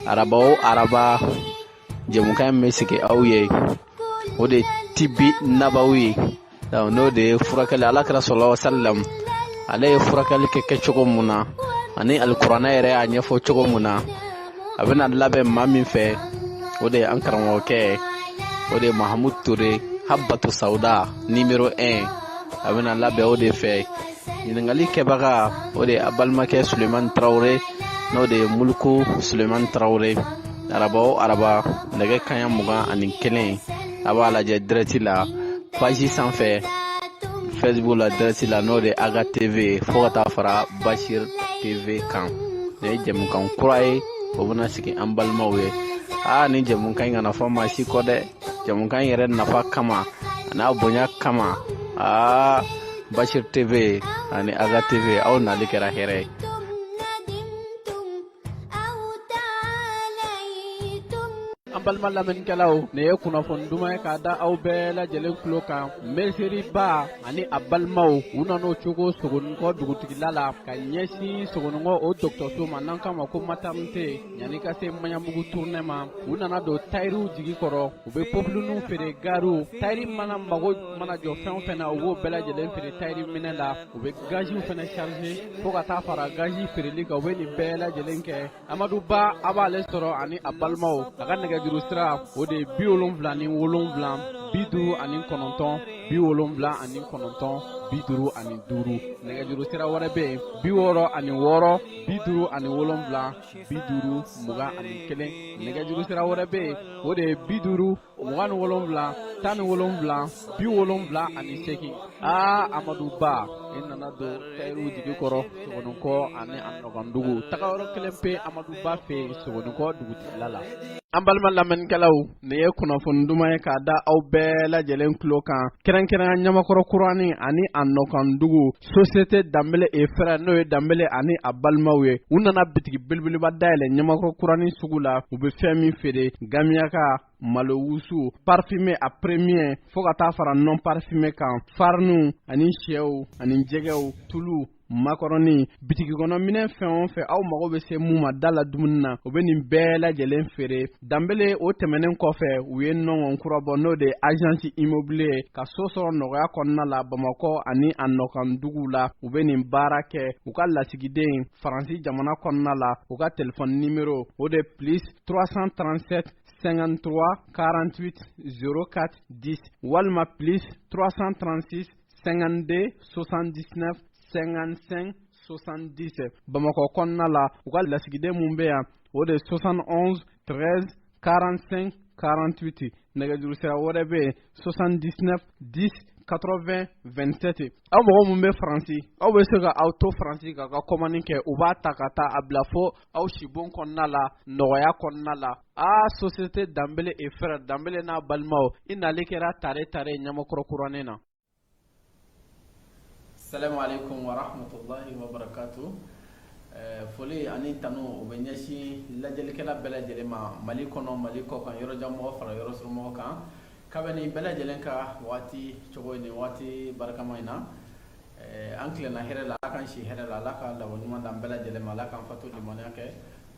Araba o araba, jɛmukan in bɛ sigi aw ye, o de tibi nabawi ye, n'o de ye furakɛli. Ala kira sallallahu alaihi wasallam, ale ye furakɛli kɛ kɛcogo mun na, ani alikuranɛ yɛrɛ y'a ɲɛfɔ cogo mun na, a bɛna labɛn maa min fɛ, o de ye an karamɔgɔkɛ, o de ye Mahamudu Ture, Habatu Sawuda numéro 1. A bɛna labɛn o de fɛ. Ɲininkali kɛbaga, o de ye a balimakɛ Sulemani Tarawele, n'o de ye Muluku Sulemani Tarawele. Araba o araba, nɛgɛ kaɲa 21, a b'a lajɛ direct la page sanfɛ, Facebook la direct la, n'o de ye Aga TV, fo ka taa fara Bashir TV kan. Nin ye jɛmukan kura ye, o bɛna sigi an balimaw ye. Aa, nin jɛmukan in kana fɔ maa si kɔ dɛ. Jɛmukan in yɛrɛ nafa kama, a n'a bonya kama, aa, Bashir TV ani Aga TV, aw nali kɛra hɛrɛ ye. An balima lamɛnnikɛlaw, nin ye kunnafoni duman ye k'a da aw bɛɛ lajɛlen tulo kan. Meseriba ani a balimaw, u nan'o cogo Sogonikɔ dugutigila la ka ɲɛsin Sogonikɔ o dɔgɔtɔrɔso ma, n'an k'a ma ko maternité, yanni ka se Maɲanbugu tournée ma. U nana don tayiriw jigi kɔrɔ, u bɛ popilenw feere, gariw, tayiri mana mago mana jɔ fɛn o fɛn na, u b'o bɛɛ lajɛlen feere tayiri minɛ la. U bɛ gaziw fana charger, fo ka taa fara gazi feereli kan. U bɛ nin bɛɛ lajɛlen kɛ. Amadu Ba, a b'ale sɔrɔ ani a balimaw. A ka nɛgɛjuru sira, o de ye 77 59 79 55. Nɛgɛjuru sira wɛrɛ bɛ yen, 66 57 50 21. Nɛgɛjuru sira wɛrɛ bɛ yen, o de ye 50 27 17 78. Aa, Amadu Ba, i nana don tayiriw jigi kɔrɔ Sogonikɔ ani a nɔkandugu. Tagayɔrɔ kelen pe, Amadu Ba fɛ yen, Sogonikɔ dugutigila la. An balima lamɛnnikɛlaw, nin ye kunnafoni duman ye k'a da aw bɛɛ lajɛlen tulo kan, kɛrɛnkɛrɛnya Ɲamakɔrɔ Kurani ani a nɔkandugu. Société Danbele et Frères, n'o ye Danbele ani a balimaw ye, u nana bitigi belebeleba dayɛlɛ Ɲamakɔrɔ Kurani sugu la. U bɛ fɛn min feere: gamiyaka, malo wusu parfumé a premier, fo ka taa fara non parfumé kan, fariniw ani sɛw ani jɛgɛw, tulu, makɔrɔni, bitigi kɔnɔ minɛn, fɛn o fɛn aw mago bɛ se mun ma da la dumuni na, u bɛ nin bɛɛ lajɛlen feere. Danbele o tɛmɛnen kɔfɛ, u ye nɔngɔn kura bɔ, n'o de ye agence immobilier, ka so sɔrɔ nɔgɔya kɔnɔna la Bamakɔ ani a nɔkanduguw la. U bɛ nin baara kɛ. U ka lasigiden Faransi jamana kɔnɔna la, u ka téléphone numéro, o de plus 337 53 48 04 10, walima plus 336 52 79 55 70. Bamakɔ kɔnɔna la, u ka lasigiden mun bɛ yan, o de 71 13 45 48. Nɛgɛjuru sira wɛrɛ bɛ yen, 79 10 80 27. Aw mɔgɔ mun bɛ Faransi, aw bɛ se ka aw to Faransi k'a ka commande kɛ, u b'a ta ka taa a bila fo aw sibon kɔnɔna la, nɔgɔya kɔnɔna la. Aa, société Danbele et Frères, Danbele n'a balimaw, i nali kɛra tare tare Ɲamakɔrɔ kuranin na. Salamu alaikum wa rahmatullahi wa barakatuh. Foli ani tanu, o bɛ ɲɛsin lajɛlikɛla bɛɛ lajɛlen ma, Mali kɔnɔ, Mali kɔ kan, yɔrɔjan mɔgɔ fara yɔrɔ surun mɔgɔ kan, kabini bɛɛ lajɛlen ka waati cogo ye nin waati barikama in na. An tilenna hɛrɛ la, Ala k'an si hɛrɛ la, Ala ka laban ɲuman d'an bɛɛ lajɛlen ma, Ala k'an fatu limaniya kɛ,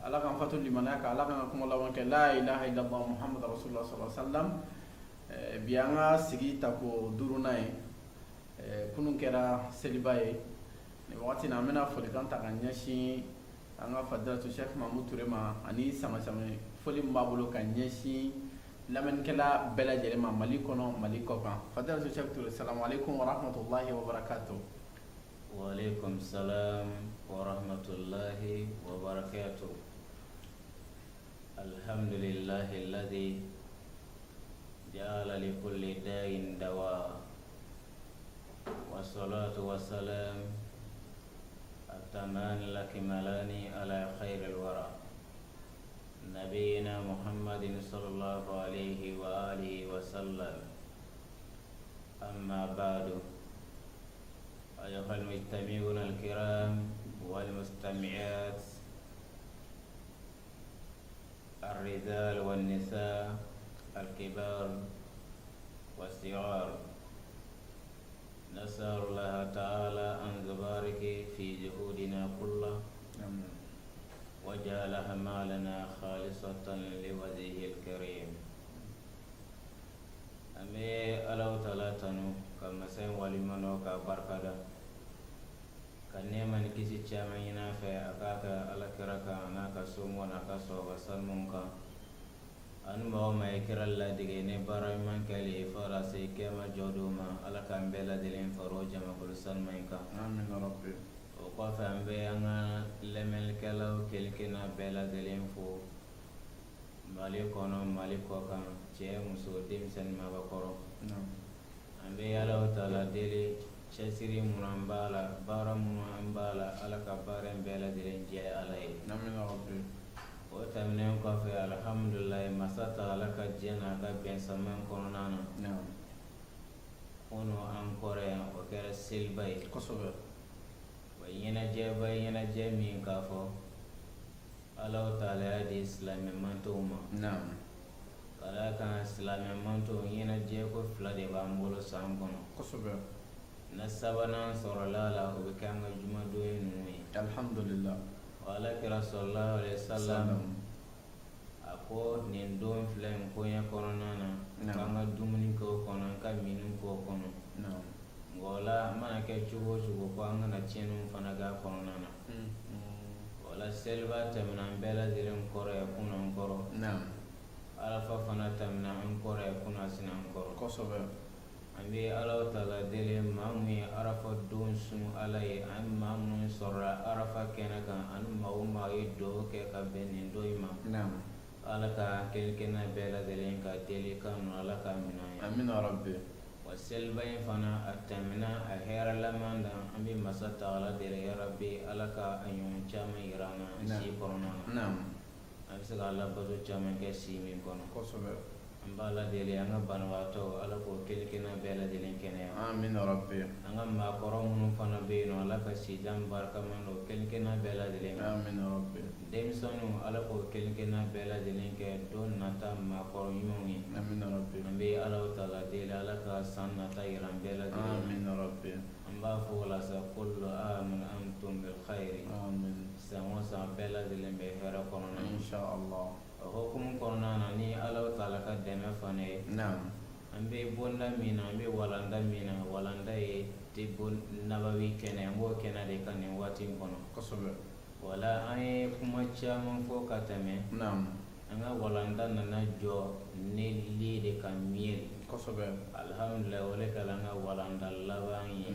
Ala k'an fatu limaniya kɛ, Ala k'an ka kuma laban kɛ la ilaha illallah Muhammad rasulullah sallallahu alaihi wasallam. Bi an ka sigi tako duurunan ye. Kunun kɛra seliba ye. Nin wagati na, an bɛna folikan ta ka ɲɛsin an ka fadilatu Cheikh Mahmoud Touré ma, ani sama sama foli min b'a bolo ka ɲɛsin lamɛnnikɛla bɛɛ lajɛlen ma, Mali kɔnɔ, Mali kɔ kan. Fadilatu Cheikh Touré, salamu alaikum wa rahmatullahi wa barakatuh. Wa alaikum salam wa rahmatullahi wa barakatuh. Alhamdulillahi alladhi ja'ala li kulli da'in dawa. Wa salatu wa salam ataman lakmalani ala khairil wara. Nabiyina Muhammadin sallallahu alayhi wa alihi wa sallam. Amma ba'du. أيها المجتمعون الكرام والمستمعات، الرجال والنساء، الكبار والصغار، نسأل الله تعالى أن يبارك في جهودنا كلها. وجعل أعمالنا خالصة لوجهه الكريم. An bɛ Alahu Taala tanu ka masa in waleɲuman dɔn k'a barikada, ka nɛɛma ni kisi caman ɲini a fɛ a k'a kɛ Ala kira kan, a n'a ka somɔgɔw n'a ka sahaba sanumanw kan, ani maa o maa ye kira ladege ni baara ɲuman kɛli ye fo ka se kiyama jɔ don ma. Ala k'an bɛɛ lajɛlen fara o jamakulu sanuman in kan. O kɔfɛ, an bɛ an ka lamɛnnikɛlaw kelen kelenna bɛɛ lajɛlen fo, Mali kɔnɔ, Mali kɔkan, cɛ, muso, denmisɛnnin, maabakɔrɔ. An bɛ Alahu Taala deli, cɛsiri minnu an b'a la, baara minnu an b'a la, Ala ka baara in bɛɛ lajɛlen diya Ala ye. O tɛmɛnen kɔfɛ, alihamudulilayi, masa Taala ka diɲɛ n'a ka bɛn sama kɔnɔna na, kunu an kɔrɔ yan, o kɛra seliba ye. O ye ɲɛnajɛba ye, ɲɛnajɛ min k'a fɔ Alahu Taala y'a di silamɛ mantonw ma. Ka d'a kan silamɛ mantonw, ɲɛnajɛ ko fila de b'an bolo san kɔnɔ. Na sabanan sɔrɔla a la, o bɛ kɛ an ka jumadon ye ninnu ye. Wa Ala kira sallallahu alaihi wasallam a ko nin don fila in koɲɛ kɔnɔna na, k'an ka dumuni k'o kɔnɔ, an ka minni k'o kɔnɔ. Nka o la, a mana kɛ cogo o cogo, ko an kana tiɲɛniw fana k'a kɔnɔna na. O la, seliba tɛmɛna an bɛɛ lajɛlen kɔrɔ ye kunun an kɔrɔ. Arafa fana tɛmɛna an kɔrɔ ye kunasini an kɔrɔ. An bɛ Alahu Taala deli, maa min ye Arafa don sun Ala ye, ani maa minnu sɔrɔla Arafa kɛnɛ kan, ani maa o maa ye dugawu kɛ ka bɛn nin don in ma, Ala ka kelen kelenna bɛɛ lajɛlen ka deli kan ninnu, Ala k'a minɛ an ye. Wa seliba in fana, a tɛmɛna a hɛrɛlaman dan. An bɛ masa Taala deli, ya rabi, Ala ka a ɲɔgɔn caman yira an na an si kɔnɔna na, an bɛ se ka Ala bato caman kɛ si min kɔnɔ. An b'Ala deli, an ka banabaatɔ, Ala k'o kelen kelenna bɛɛ lajɛlen kɛnɛya. An ka maakɔrɔ minnu fana bɛ yen nɔ, Ala ka sijan barikama don kelen kelenna bɛɛ lajɛlen kan. Denmisɛnninw, Ala k'o kelen kelenna bɛɛ lajɛlen kɛ don nata maakɔrɔ ɲumanw ye. An bɛ Alahu Taala deli, Ala ka san nata yira an bɛɛ lajɛlen na. An b'a fɔ o la sa, kullu amin antum bil khayri, san o san bɛɛ lajɛlen bɛ hɛrɛ kɔnɔna na. O hukumu kɔnɔna na, ni Alahu Taala ka dɛmɛ fana ye, an bɛ bonda min na, an bɛ walanda min na, walanda ye Tibu Nabawi kɛnɛ, an b'o kɛnɛ de kan nin waati in kɔnɔ. Wala an ye kuma caman fɔ ka tɛmɛ. An ka walanda nana jɔ ni li de ka miel. Alihamudulila, o de kɛra an ka walanda laban ye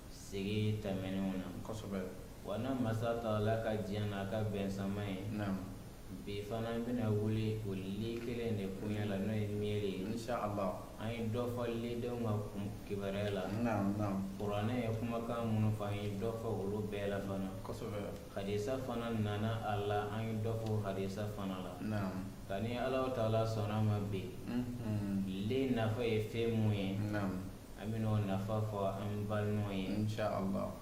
sigi tɛmɛnenw na. Wa n'a masa Taala ka diɲɛ n'a ka bɛnsama ye, bi fana an bɛna wuli o li kelen de koɲɛ la, n'o ye miel ye. An ye dɔ fɔ lidenw ka kibaruya la. Kuranɛ ye kumakan minnu fɔ, an ye dɔ fɔ olu bɛɛ la fana. Hadisa fana nana a la, an ye dɔ fɔ hadisa fana la. Nka ni Alahu Taala sɔnna a ma, bi li nafa ye fɛn mun ye, an bɛna o nafa fɔ an balimaw ye.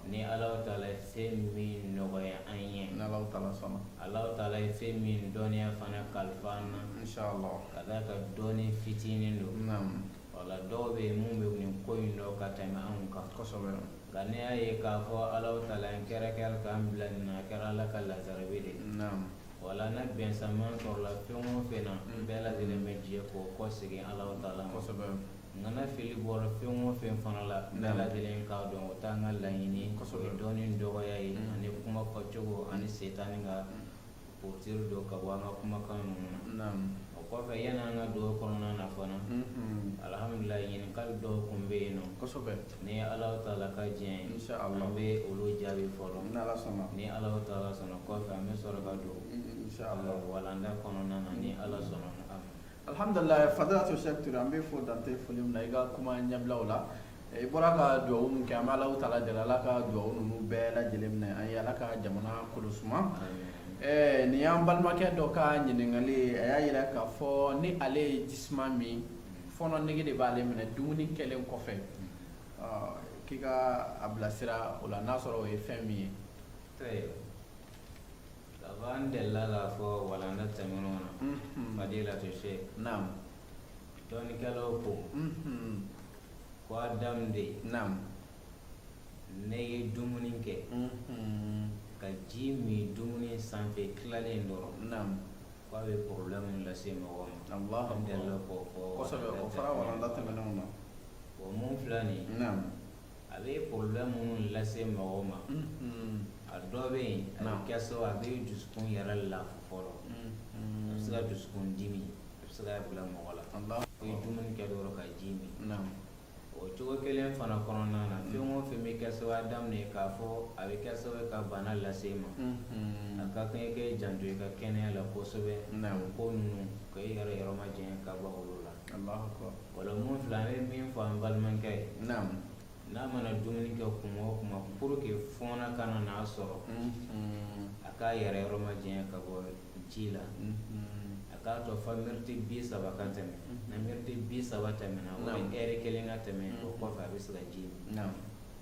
Ni Alahu Taala ye fɛn min nɔgɔya an ye, Alahu Taala ye fɛn min dɔnniya fana kalifa an na, ka d'a kan dɔnni fitinin don. Wala dɔw bɛ yen mun bɛ nin ko in dɔn ka tɛmɛ anw kan. Nka ne y'a ye k'a fɔ Alahu Taala y'an kɛrɛkɛrɛ k'an bila nin na, a kɛra Ala ka lajarabi de ye. Wala n'a bɛnsaman sɔrɔla fɛn o fɛn na, bɛɛ lajɛlen bɛ jɛ k'o kɔsegin Alahu Taala ma. Nka n'a fili bɔra fɛn o fɛn fana la, bɛɛ lajɛlen k'a dɔn o t'an ka laɲini ye, o ye dɔnni dɔgɔya ye, ani kuma fɔcogo, ani setani ka posture don ka bɔ an ka kumakan ninnu na. O kɔfɛ, yanni an ka don o kɔnɔna na fana, alihamudulila, ɲininkali dɔw tun bɛ yen nɔ. Ni Alahu Taala ka diɲɛ ye, an bɛ olu jaabi fɔlɔ. Ni Alahu Taala sɔnna, kɔfɛ an bɛ sɔrɔ ka don walanda kɔnɔna na, ni Ala sɔnna a ma. Alhamdulillah, Fadilatu Sheikh Ture, an b'i fo dan tɛ foli min na i ka kuma ɲɛbilaw la. I bɔra ka dugawu min kɛ, an bɛ Alahu Taala deli, Ala ka dugawu ninnu bɛɛ lajɛlen minɛ an ye, Ala ka jamana kolo suma. Nin y'an balimakɛ dɔ ka ɲininkali ye. A y'a jira k'a fɔ ni ale ye jisuma min, fɔɔnɔ nege de b'ale minɛ dumuni kɛlen kɔfɛ, k'i ka a bilasira o la, n'a sɔrɔ o ye fɛn min ye. K'a fɔ an delila k'a fɔ walanda tɛmɛnenw na, Fadilatu Sheikh, dɔnnikɛlaw ko ko adamaden, n'i ye dumuni kɛ, Ka ji min dumuni sanfɛ tilalen dɔrɔn, k'a bɛ problème lase mɔgɔ ma. Allahu An delila akbar. k'o fɔ. Kosɛbɛ, o fɔra walanda tɛmɛnenw na. Bon, mun filɛ nin ye, a bɛ problème minnu lase mɔgɔ ma, a dɔ bɛ yen, a bɛ kɛ sababu a bɛ dusukun yɛrɛ lafu fɔlɔ. A bɛ se ka dusukun dimi, a bɛ se k'a bila mɔgɔ la. Allah I ye dumuni kɛ dɔrɔn ka ji min. O cogo kelen fana kɔnɔna na, fɛn o fɛn bɛ kɛ sababu a daminɛ k'a fɔ a bɛ kɛ sababu ye ka bana lase i ma, a ka kan i k'i janto i ka kɛnɛya la kosɛbɛ. O ko ninnu, ka i yɛrɛ yɔrɔ majanya ka bɔ olu la. Allahu akbar. O la, mun filɛ, an bɛ min fɔ an balimakɛ ye, n'a mana dumuni kɛ kuma o kuma, pour que fɔɔnɔ kana n'a sɔrɔ, a k'a yɛrɛ yɔrɔ majanya ka bɔ ji la. A k'a to fo miniti 30 ka tɛmɛ. Na miniti 30 tɛmɛna, o bɛ ɛri kelen ka tɛmɛ, o kɔfɛ a bɛ se ka ji min.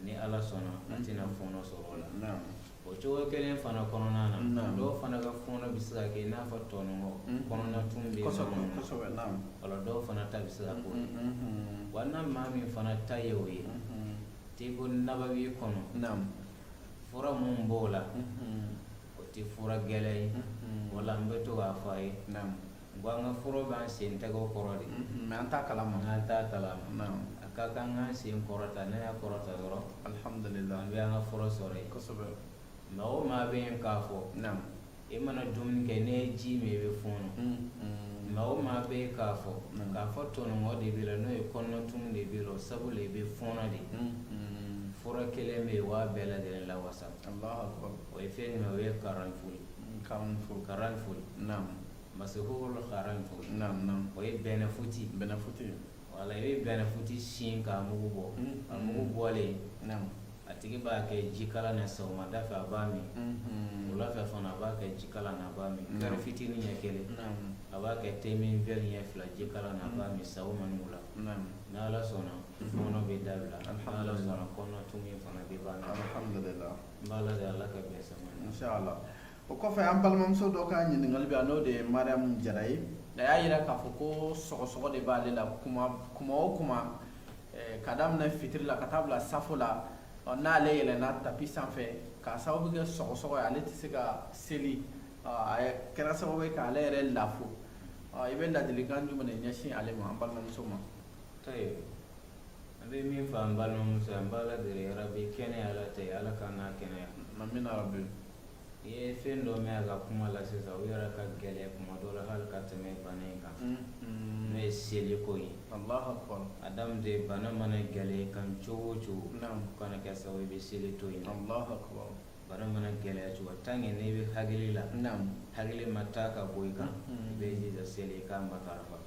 Ni Ala sɔnna, a tɛna fɔɔnɔ sɔrɔ o la. O cogo kelen fana kɔnɔna na, dɔw fana ka fɔɔnɔ bɛ se ka kɛ i n'a fɔ tɔnɔngɔ, kɔnɔna tun bɛ yen. Kosɛbɛ, naam. Wala dɔw fana ta bɛ se ka k'o ye. Wa n'a maa min fana ta ye o ye, tebo nabawi kɔnɔ, fura mun b'o la, o tɛ fura gɛlɛn ye. O la, n bɛ to k'a fɔ a ye n ko an ka fura b'an sen tɛgɛw kɔrɔ de. Mais an t'a kalama. N'an t'a kalama. A ka kan k'an sen kɔrɔta. N'a y'a kɔrɔta dɔrɔn, Alhamdulillah. an bɛ an ka fura sɔrɔ yen. Maa o maa bɛ yen k'a fɔ e mana dumuni kɛ, n'e ye ji min, i bɛ fɔɔnɔ. Maa o maa bɛ yen k'a fɔ tɔnɔngɔ de b'i la, n'o ye kɔnɔnatumu de b'i la, o sabu la i bɛ fɔɔnɔ de, fura kelen bɛ yen, o b'a bɛɛ lajɛlen lawasa. Allahu akbar. O ye fɛn jumɛn? O ye karanfoli. Karanfo. Karanfoli. Masihul karanfoli. Naam naam. O ye bɛnɛfuti. Bɛnɛfuti. Wala, i bɛ bɛnɛfuti sin k'a mugu bɔ. A mugu bɔlen, a tigi b'a kɛ jikala na sɔgɔmada fɛ, a b'a min. Wula fɛ fana, a b'a kɛ jikala na, a b'a min. Kɛrɛ fitinin ɲɛ kelen, a b'a kɛ temin verre ɲɛ 2 jikala na, a b'a min sɔgɔma ni wula. N'Ala sɔnna, fɔɔnɔ bɛ dabila. N'Ala sɔnna, kɔnɔtumu fana bɛ ban. Alhamdulillah. N b'a la Ala ka bɛn sama. Inshallah. O kɔfɛ, an balimamuso dɔ ka ɲininkali bɛ yan, n'o de ye Mariam Jara ye. A y'a yira k'a fɔ ko sɔgɔsɔgɔ de b'ale la kuma kuma o kuma, ka daminɛ fitiri la ka taa bila safo la. N'ale yɛlɛnna tapis sanfɛ, k'a sababu kɛ sɔgɔsɔgɔ ye, ale tɛ se ka seli. A kɛra sababu ye k'ale yɛrɛ lafu. I bɛ ladilikan jumɛn de ɲɛsin ale ma, an balimamuso ma? Tayi, an bɛ min fɔ an balimamuso ye, an b'a la deli yarabi, kɛnɛya Ala ta ye, Ala k'an n'a kɛnɛya. Amina rabi. N'i ye fɛn dɔ mɛn a ka kuma la sisan, o yɛrɛ ka gɛlɛn kuma dɔ la hali ka tɛmɛ bana in kan, n'o ye seliko ye. Allahu akbar. Adamaden, bana mana gɛlɛya kan cogo o cogo, kana kɛ sababu i bɛ seli to yen. Allahu akbar. Bana mana gɛlɛya cogo, tant que n'i bɛ hakili la, hakili ma taa ka bɔ i kan, i bɛ jija seli, i k'a matarafa.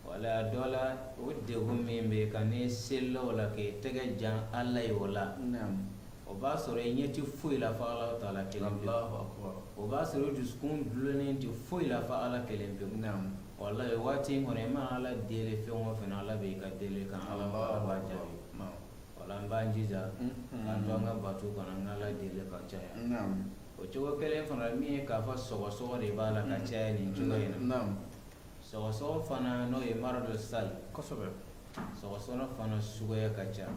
Wala dɔ la, o degun min bɛ kan, n'i selila o la k'i tɛgɛ jan Ala ye o la, o b'a sɔrɔ i ɲɛ tɛ foyi la fo Ala taala kelen pewu. Allahu akbar. O b'a sɔrɔ i dusukun dulonnen tɛ foyi la fo Ala kelen pewu. Walayi, waati in kɔnɔ, i mana Ala deli fɛn o fɛn na, Ala b'i ka deli kan, Ala b'a jaabi. Wala an b'an jija k'an to an ka bato kɔnɔ, an ka Ala deli ka caya. O cogo kelen fana, min ye k'a fɔ sɔgɔsɔgɔ de b'a la ka caya nin cogo in na, sɔgɔsɔgɔ fana, n'o ye maradu sali. Sɔgɔsɔgɔ fana suguya ka ca.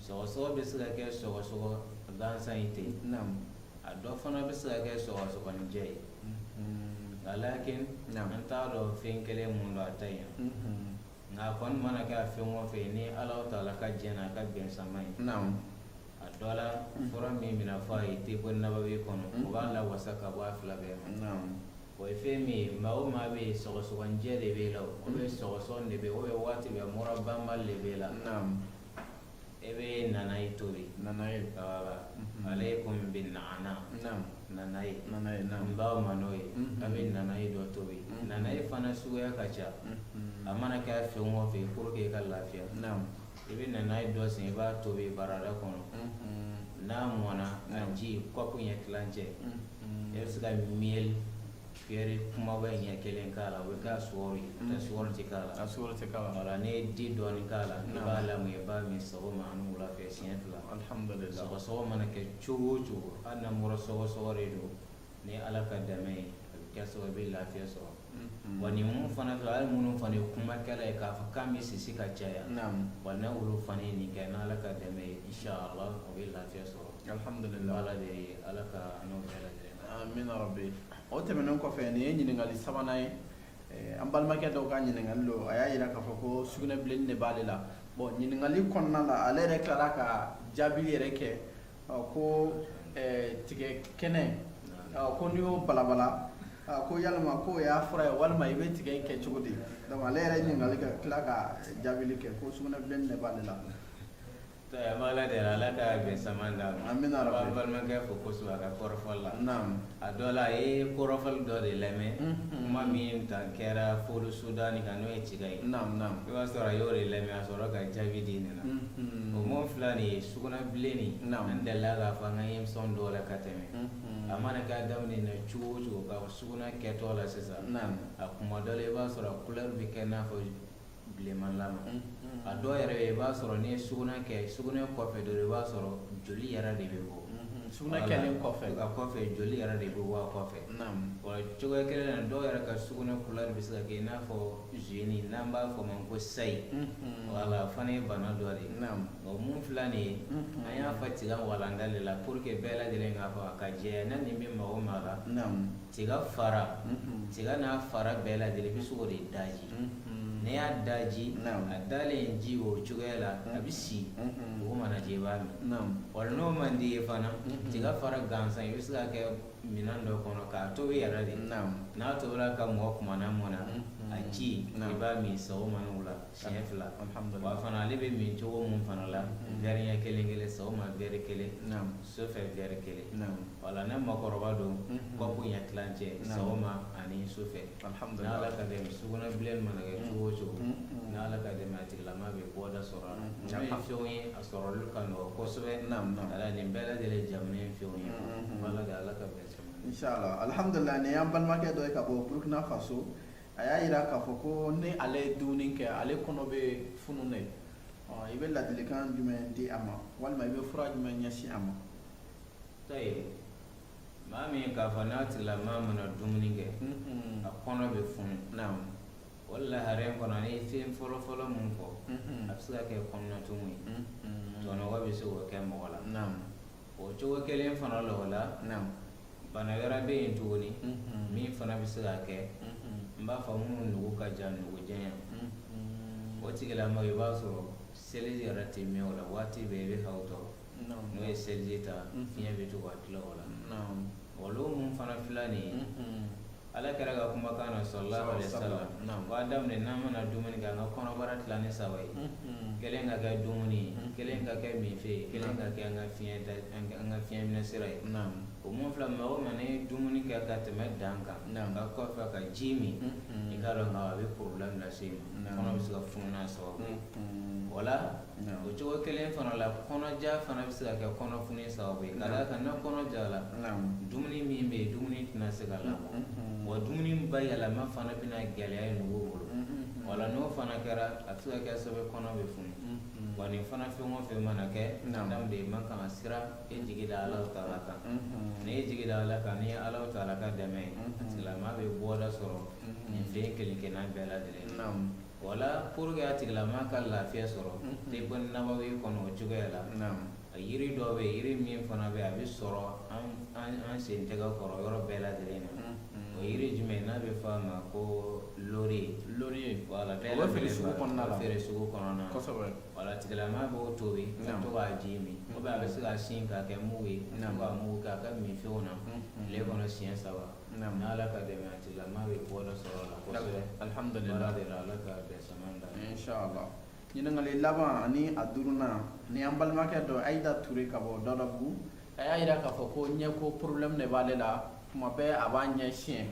Sɔgɔsɔgɔ bɛ se ka kɛ sɔgɔsɔgɔ gansan ye ten. A dɔ fana bɛ se ka kɛ sɔgɔsɔgɔnijɛ ye. Nka lakin, an t'a dɔn fɛn kelen mun don a ta in na. Nka a kɔni mana kɛ a fɛn o fɛn, ni Ala taala ka jɛn n'a ka bɛn sama ye, a dɔ la, fura min bɛna fɔ a ye tebo nabawi kɔnɔ, o b'a lawasa ka bɔ a fila bɛɛ ma. O ye fɛn min ye, maa o maa bɛ yen, sɔgɔsɔgɔnijɛ de b'e la, o bɛ sɔgɔsɔgɔ de bɛ, o bɛ waati bɛɛ mura banbali de b'e la, e bɛ nanaye tobi. Nanaye. Wala, aleikum bi naana. Nanaye. Nanaye, naam. N b'aw ma n'o ye. A bɛ nanaye dɔ tobi. Nanaye fana suguya ka ca. A mana kɛ fɛn o fɛn, pour que i ka lafiya, i bɛ nanaye dɔ sen, i b'a tobi barada kɔnɔ. N'a mɔnna, a ji kɔpu ɲɛ tilancɛ, i bɛ se ka miel cuillère kumaba ɲɛ kelen k'a la, o bɛ k'a sukaro ye, n'o tɛ sukaro tɛ k'a la. A sukaro tɛ k'a la. Wala, n'i ye di dɔɔni k'a la, i b'a lamɔ, i b'a min sɔgɔma ani wula fɛ siɲɛ 2. Alhamdulillah. Sɔgɔsɔgɔ mana kɛ cogo o cogo, hali n'a mura sɔgɔsɔgɔ de don, ni Ala ka dɛmɛ ye, a bɛ kɛ sababu i bɛ lafiya sɔrɔ. Wa nin mun fana filɛ, hali minnu fana ye kumakɛla ye k'a fɔ k'an bɛ sisi ka caya, wa n'a olu fana ye nin kɛ, n'Ala ka dɛmɛ ye, inshallah, o bɛ lafiya sɔrɔ. Alhamdulillah. Ala de ye, Ala ka an n'o bɛɛ lajɛlen. Amina rabbi. O tɛmɛnen kɔfɛ, nin ye ɲininkali sabanan ye. An balimakɛ dɔw ka ɲininkali don. A y'a yira k'a fɔ ko sugunɛbilenni de b'ale la. Bon, ɲininkali kɔnɔna la, ale yɛrɛ tilara ka jaabili yɛrɛ kɛ ko tigɛ kɛnɛ, ko n'i y'o balabala, ko yalima k'o y'a fura ye walima i bɛ tigɛ in kɛ cogo di? Donc ale yɛrɛ ye ɲininkali kɛ, tila ka jaabili kɛ ko sugunɛbilenni de b'ale la. An b'Ala deli, Ala ka bɛn saman d'a ma. Amina rabbi. An balimakɛ fo kosɛbɛ a ka kɔrɔfɔli la. Naam. A dɔ la, a ye kɔrɔfɔli dɔ de lamɛn, kuma min tan kɛra folo sudani kan, n'o ye tiga ye. Naam, naam. I b'a sɔrɔ a y'o de lamɛn, a sɔrɔ ka jaabi di nin na. O mun filɛ nin ye, sugunɛbilenni, an delila k'a fɔ an ka émission dɔw la ka tɛmɛ. A mana kɛ daminɛ na cogo o cogo, ka sugunɛ kɛtɔ la sisan, a kuma dɔ la, i b'a sɔrɔ a couleur bɛ kɛ n'a fɔ bilenmanlama. A dɔw yɛrɛ bɛ yen, i b'a sɔrɔ n'i ye sugunɛ kɛ, sugunɛ kɔfɛ dɔrɔn, i b'a sɔrɔ joli yɛrɛ de bɛ bɔ. Sugunɛ kɛlen kɔfɛ. A kɔfɛ, joli yɛrɛ de bɛ bɔ a kɔfɛ. Wa cogoya kelen na, dɔw yɛrɛ ka sugunɛ couleur bɛ se ka kɛ i n'a fɔ jaune, n'an b'a fɔ o ma ko sayi. Wala, o fana ye bana dɔ de ye. Nka mun filɛ nin ye, an y'a fɔ tiga walanda de la pour que bɛɛ lajɛlen k'a fɔ a ka jɛya. Na nin bɛ maa o maa la, tiga fara, tiga n'a fara bɛɛ lajɛlen, i bɛ se k'o de daji. N'i y'a daji, a dalen ji o cogoya la, a bɛ si, dugu mana jɛ, i b'a min. Wala n'o man di ye fana, tiga fara gansan, i bɛ se ka kɛ minɛn dɔ kɔnɔ k'a tobi yɛrɛ de. N'a tobila ka mɔ kuma na mɔna, a ji, i b'a min sɔgɔma ni wula siɲɛ 2. Wa fana, ale bɛ min cogo mun fana la, verre ɲɛ kelen kelen sɔgɔma, verre kelen sufɛ, verre kelen. Wala ne makɔrɔba don, kɔpu ɲɛ tilancɛ sɔgɔma ani sufɛ. N'Ala ka dɛmɛ, sugunɛbilen mana kɛ cogo o cogo, n'Ala ka dɛmɛ, a tigilama bɛ bɔda sɔrɔ a la. Ninnu ye fɛnw ye, a sɔrɔli ka nɔgɔ kosɛbɛ. Ala nin bɛɛ lajɛlen jamana fɛnw ye. Ala de, Ala ka bɛn sama. Inshallah. Alhamdulillah. Nin y'an balimakɛ dɔ ye ka bɔ Burkina Faso. A y'a yira k'a fɔ ko ni ale ye dumuni kɛ, ale kɔnɔ bɛ funu de. I bɛ ladilikan jumɛn di a ma walima i bɛ fura jumɛn ɲɛsin a ma? Tayi, maa min k'a fɔ n'a tigilama mana dumuni kɛ, a kɔnɔ bɛ funu, o lahara in kɔnɔ, n'i ye fɛn fɔlɔ-fɔlɔ mun fɔ, a bɛ se ka kɛ kɔnɔnatumu ye, tɔnɔgɔ bɛ se k'o kɛ mɔgɔ la. O cogo kelen fana la, o la, bana wɛrɛ bɛ yen tuguni min fana bɛ se ka kɛ, n b'a fɔ minnu nugu ka jan, nugu janya, o tigilamɔgɔ, i b'a sɔrɔ seliji yɛrɛ tɛ mɛn o la, waati bɛɛ i bɛ k'aw tɔɔrɔ. N'o ye seliji ta, fiɲɛ bɛ to ka tila o la. Olu mun fana filɛ nin ye, Ala kira ka kumakan na, sallallahu alaihi wasallam, b'a daminɛ n'an mana dumuni kɛ, an ka kɔnɔbara tila ni saba ye: kelen ka kɛ dumuni ye, kelen ka kɛ minfɛn ye, kelen ka kɛ an ka fiɲɛ minɛ sira ye. O mun filɛ, maa o maa n'i ye dumuni kɛ ka tɛmɛ dan kan, ka kɔfɛ ka ji min, i k'a dɔn a bɛ problème lase i ma, kɔnɔ bɛ se ka funu n'a sababu ye. O la, o cogo kelen fana la, kɔnɔja fana bɛ se ka kɛ kɔnɔfunu sababu ye, ka d'a kan n'a kɔnɔ jala, dumuni min bɛ yen, dumuni tɛna se ka labɔ, wa dumuni bayɛlɛma fana bɛna gɛlɛya nugu bolo. Wala n'o fana kɛra, a bɛ se ka kɛ sababu ye kɔnɔ bɛ funu. Wa nin fana, fɛn o fɛn mana kɛ, adamaden man kan ka siran, e jigi da Ala taala kan. N'i ye jigi da Ala kan, n'i ye Ala taala ka dɛmɛ ye, a tigilama bɛ bɔda sɔrɔ nin fɛn kelen kelenna bɛɛ lajɛlen na. Wala pour que a tigilama ka lafiya sɔrɔ, tibbu nabawi kɔnɔ, o cogoya la, a yiri dɔ bɛ yen, yiri min fana bɛ yen, a bɛ sɔrɔ an sen tɛgɛ kɔrɔ yɔrɔ bɛɛ lajɛlen na. O yiri jumɛn n'a bɛ fɔ a ma ko laurier? Laurier. Wala, bɛɛ bɛ feere sugu kɔnɔna la. Feere sugu kɔnɔna. Wala, tigilama b'o tobi ka to k'a ji min, ou bien a bɛ se k'a sin k'a kɛ mugu ye, ka to k'a mugu k'a ka minfɛnw na tile kɔnɔ siɲɛ 3. N'Ala ka dɛmɛ, a tigilama bɛ bɔda sɔrɔ a la kosɛbɛ. Alhamdulillah. De la, Ala ka bɛn sama da. Inshallah. Ɲininkali laban ani a duurunan, ni an balimakɛ dɔ, Ayida Ture ka bɔ Dawudabugu, a y'a yira k'a fɔ ko ɲɛko problème de b'ale la, kuma bɛɛ a b'a ɲɛ siɲɛ.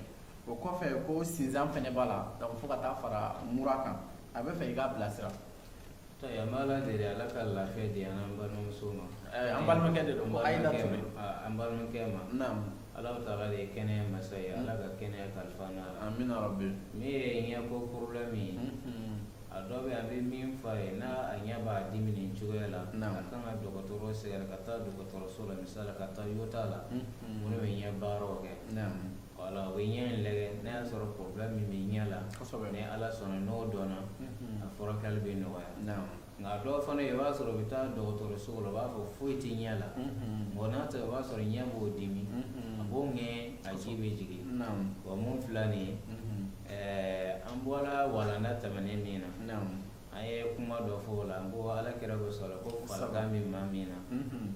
O kɔfɛ, ko sinzan fɛnɛ b'a la, donc fo ka taa fara mura kan. A bɛ fɛ i k'a bilasira. An b'Ala deli, Ala ka lafiya di an balimamuso ma. An balimakɛ de don, ko Ayida Ture. An balimakɛ ma. Ala taala de ye kɛnɛya masa ye, Ala ka kɛnɛya kalifa n'a la. Amina rabbi. Min ye ɲɛko problème ye, a dɔ bɛ, a bɛ min fɔ a ye, n'a a ɲɛ b'a dimi nin cogoya la, a kan ka dɔgɔtɔrɔ sɛgɛrɛ, ka taa dɔgɔtɔrɔso la, misali ka taa Yota la, minnu bɛ ɲɛ baaraw kɛ. Wala, o bɛ ɲɛ in lajɛ, n'a y'a sɔrɔ problème min bɛ ɲɛ la, ni Ala sɔnna, n'o dɔnna, a furakɛli bɛ nɔgɔya. Nka dɔw fana i b'a sɔrɔ u bɛ taa dɔgɔtɔrɔso la, u b'a fɔ foyi tɛ ɲɛ la. Bon, n'a tɛ, o b'a sɔrɔ ɲɛ b'o dimi, a b'o ŋɛɲɛ, a ji bɛ jigin. Bon, mun filɛ nin ye, an bɔra walanda tɛmɛnen min na, an ye kuma dɔ fɔ o la ko Ala kira ko sɔrɔ ko farigan bɛ maa min na,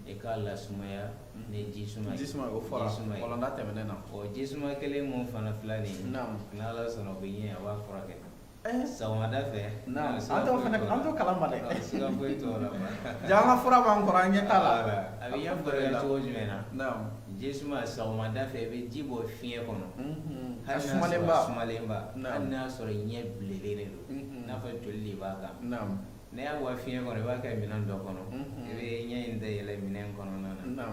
i k'a lasumaya ni ji suma ye. Ji suma, o fɔra walanda tɛmɛnen na. O ji suma kelen mun fana filɛ nin ye, n'Ala sɔnna, o bɛ ɲɛ, a b'a furakɛ sɔgɔmada fɛ. An t'o fana, an t'o kalama dɛ. Siga foyi t'o la. Ja, an ka fura b'an kɔrɔ, an ɲɛ t'a la. A bɛ ɲɛ furakɛ cogo jumɛn na? Ji suma, sɔgɔmada fɛ, i bɛ ji bɔ fiɲɛ kɔnɔ. A sumalenba. Sumalenba, hali n'a y'a sɔrɔ ɲɛ bilennen de don, n'a fɔ joli de b'a kan. N'i y'a bɔ fiɲɛ kɔnɔ, i b'a kɛ minɛn dɔ kɔnɔ, i bɛ ɲɛ in dayɛlɛ minɛn kɔnɔna na,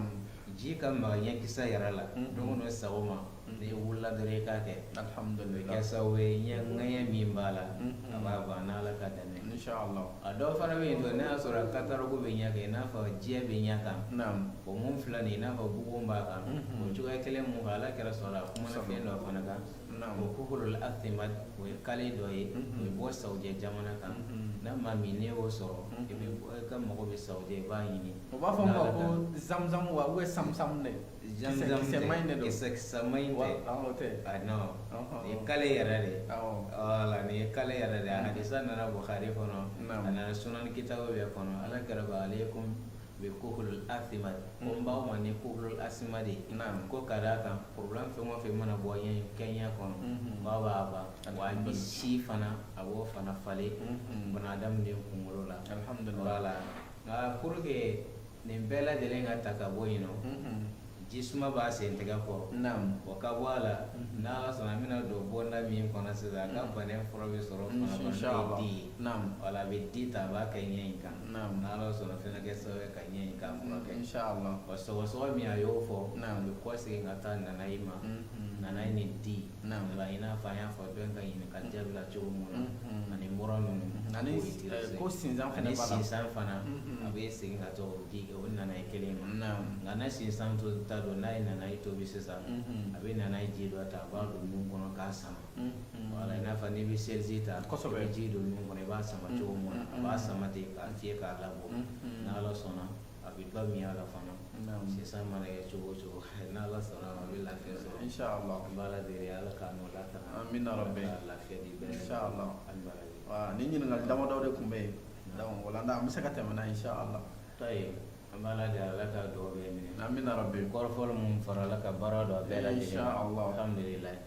ji ka maga ɲɛkisɛ yɛrɛ la. Don o don sɔgɔma, n'i wulila dɔrɔn, i k'a kɛ. Alhamdulillah. O bɛ kɛ sababu ye, ɲɛ ŋɛɲɛ min b'a la, a b'a ban n'Ala ka dɛmɛ. Inshallah. A dɔw fana bɛ yen, n'a y'a sɔrɔ cataracte bɛ ɲɛ kan, i n'a fɔ jɛ bɛ ɲɛ kan, o mun filɛ nin ye, i n'a fɔ bugun b'a kan, o cogoya kelen mun kan, Ala kira sɔrɔ a kumana fɛn dɔ fana kan, o kuhulul asimad, o ye kale dɔ ye, o bɛ bɔ Sawudiya jamana kan. N'a maa min ne y'o sɔrɔ, i bɛ i ka mago bɛ Sawudiya, i b'a ɲini. O b'a fɔ ma ko zamzam wa, ou bien samsam de? Zamzam. Kisɛma in de don. Kisɛ kisɛma in tɛ. O tɛ. Ah non, nin ye kale yɛrɛ de ye. Voilà, nin ye kale yɛrɛ de ye. A hadisa nana Bukhari kɔnɔ, a nana sunan kitabu bɛɛ kɔnɔ. Ala kira ko aleykum bi kuhulul asimad, ko n b'aw ma ni kuhulul asimad ye, ko ka d'a kan problème fɛn o fɛn mana bɔ ɲɛ kɛ ɲɛ kɔnɔ, k'a b'a ban, wa a bɛ si fana, a b'o fana falen bana adamaden kunkolo la. Alhamdulillah. Voilà, nka pour que nin bɛɛ lajɛlen ka ta ka bɔ yen nɔ, ji suma b'a sen tɛgɛ kɔ. O ka bɔ a la, n'Ala sɔnna, an bɛna don bonda min kɔnɔ sisan, a ka bana fura bɛ sɔrɔ o fana kɔnɔ, n'o ye di ye. Wala, a bɛ di ta, a b'a kɛ ɲɛ in kan. N'Ala sɔnna, fɛnɛ kɛ sababu ye ka ɲɛ in k'a furakɛ. Inshallah. Wa sɔgɔsɔgɔ min a y'o fɔ, a bɛ kɔ segin ka taa nanayi ma, nanayi ni di. Wala, i n'a fɔ an y'a fɔ dɔ in ka ɲininkali jaabi la cogo min na, ani mura ninnu. Ani ko sinsan fana ani b'a la. Sinsan fana, a bɛ segin ka taa o di o nanayi kelen ma. Nka n'a sinsan to ta don, n'a ye nanayi tobi sisan, a bɛ nanayi ji dɔ ta, a b'a don nun kɔnɔ k'a sama. Wala, i n'a fɔ n'i bɛ seliji ta, i bɛ ji don nun kɔnɔ, i b'a sama cogo min na, a b'a sama ten k'a fiyɛ k'a labɔ. N'Ala sɔnna, a bɛ dɔ min a la fana. Sinsan mana kɛ cogo o cogo, n'Ala sɔnna, a bɛ lafiya sɔrɔ. Inshallah. An b'Ala deli, Ala k'a n'o latanga. Amina rabbi. Ala ka lafiya di bɛɛ. Inshallah. An baraji. Wa ni ɲininkali damadɔ de tun bɛ yen, donc walanda an bɛ se ka tɛmɛ n'a ye, inshallah. Tayi, an b'Ala deli, Ala ka dugawu bɛɛ minɛ. Amina rabbi. Kɔrɔfɔli mun fɔra, Ala ka baara don a bɛɛ lajɛlen ma. Inshallah. Alhamdulilayi.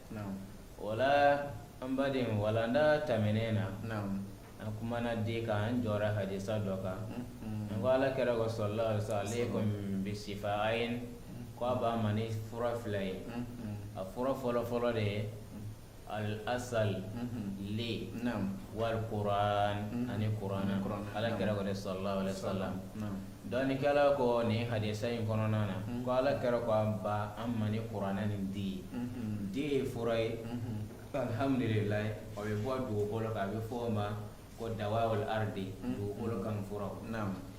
O la, an baden, walanda tɛmɛnen na, an kumana di kan, an jɔra hadisa dɔ kan. N ko Ala kira ko sallallahu alaihi wasallam, aleykum bi sifaayin, ko a b'a ma ni fura fila ye. A fura fɔlɔ fɔlɔ de ye al asal, le wal quran, ani kurana. Ala kira ko de sallallahu alaihi wasallam. Dɔnnikɛla ko nin hadisa in kɔnɔna na, ko Ala kira ko an ba an ma ni kuranɛ ni di ye. Di ye fura ye, alhamdulilayi, o bɛ bɔ dugukolo kan, a bɛ fɔ o ma ko dawawul ardi, dugukolo kan furaw.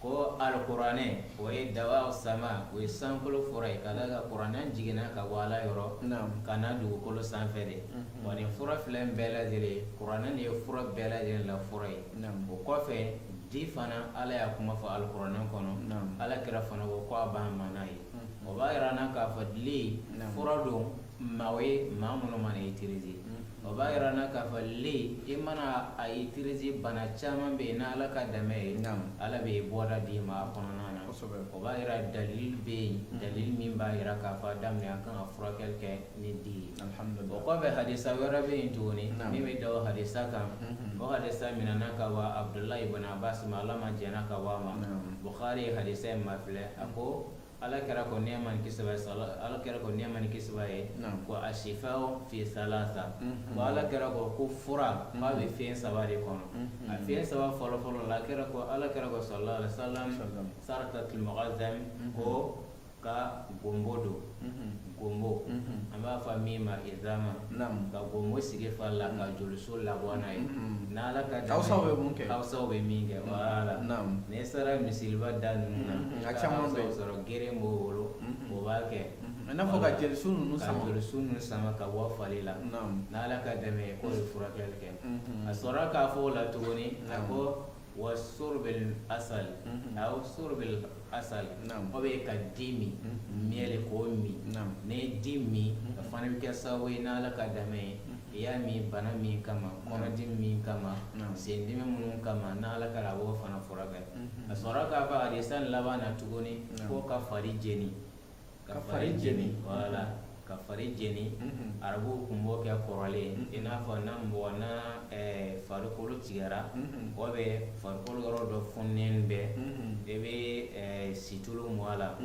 Ko alikuranɛ, o ye dawaw sama, o ye sankolo fura ye, ka d'a kan kuranɛ jiginna ka bɔ Ala yɔrɔ ka na dugukolo sanfɛ de. Wa nin fura fila in bɛɛ lajɛlen, kuranɛ de ye fura bɛɛ lajɛlen la fura ye. O kɔfɛ, di fana, Ala y'a kuma fɔ alikuranɛ kɔnɔ, Ala kira fana ko ko a b'an ma n'a ye. O b'a yira an na k'a fɔ le fura don maa ye, maa minnu mana utiliser. O b'a yira an na k'a fɔ le, i mana a utiliser, bana caman bɛ yen, n'Ala ka dɛmɛ ye, Ala bɛ bɔda d'i ma a kɔnɔna na. O b'a yira dalil bɛ yen, dalil min b'a yira k'a fɔ a daminɛ, an kan ka furakɛli kɛ ni di ye. O kɔfɛ, hadisa wɛrɛ bɛ yen tuguni min bɛ da o hadisa kan. O hadisa minɛna ka bɔ Abudulayi ibn Abbas ma, Ala ma jɛnna ka bɔ a ma. Bukhari ye hadisa in mafilɛ. A ko Ala kira ko nɛɛma ni kisi b'a ye, Ala kira ko nɛɛma ni kisi b'a ye, ko asifaw fi salasa, ko Ala kira ko ko fura k'a bɛ fɛn saba de kɔnɔ. A fɛn saba fɔlɔ fɔlɔ la, kira ko, Ala kira ko sallallahu alaihi wasallam, saratatul mu'azzam, ko ka gombo don, gombo an b'a fɔ min ma izama, ka gombo sigi fari la ka joliso labɔ n'a ye, n'Ala ka dɛmɛ. Hausaw bɛ mun kɛ? Hausaw bɛ min kɛ, voilà. N'i sera misiriba da ninnu na, A caman bɛ yen. sɔrɔ geren b'o bolo, o b'a kɛ. I n'a fɔ ka jelisu ninnu ka sama. Jolisu ninnu sama ka bɔ fari la, n'Ala ka dɛmɛ ye, k'o ye furakɛli kɛ. A sɔrɔla k'a fɔ o la tuguni, a ko Wa surbil asal aw surbil asal o bɛ ka di min miel k'o min n'i ye di min a fana bɛ kɛ sababu ye n'Ala ka dɛmɛ ye i y'a min bana min kama kɔnɔdimi min kama sendimi minnu kama n'Ala ka a b'o fana furakɛ a sɔrɔ k'a fɔ hadisa laban na tuguni ko ka fari jeni ka fari jeni voilà ka fari jeni arabuw tun b'o kɛ kɔrɔlen i n'a fɔ na mɔgɔ na farikolo tigɛra o bɛ farikolo yɔrɔ dɔ fununen bɛ i bɛ situlu mu a la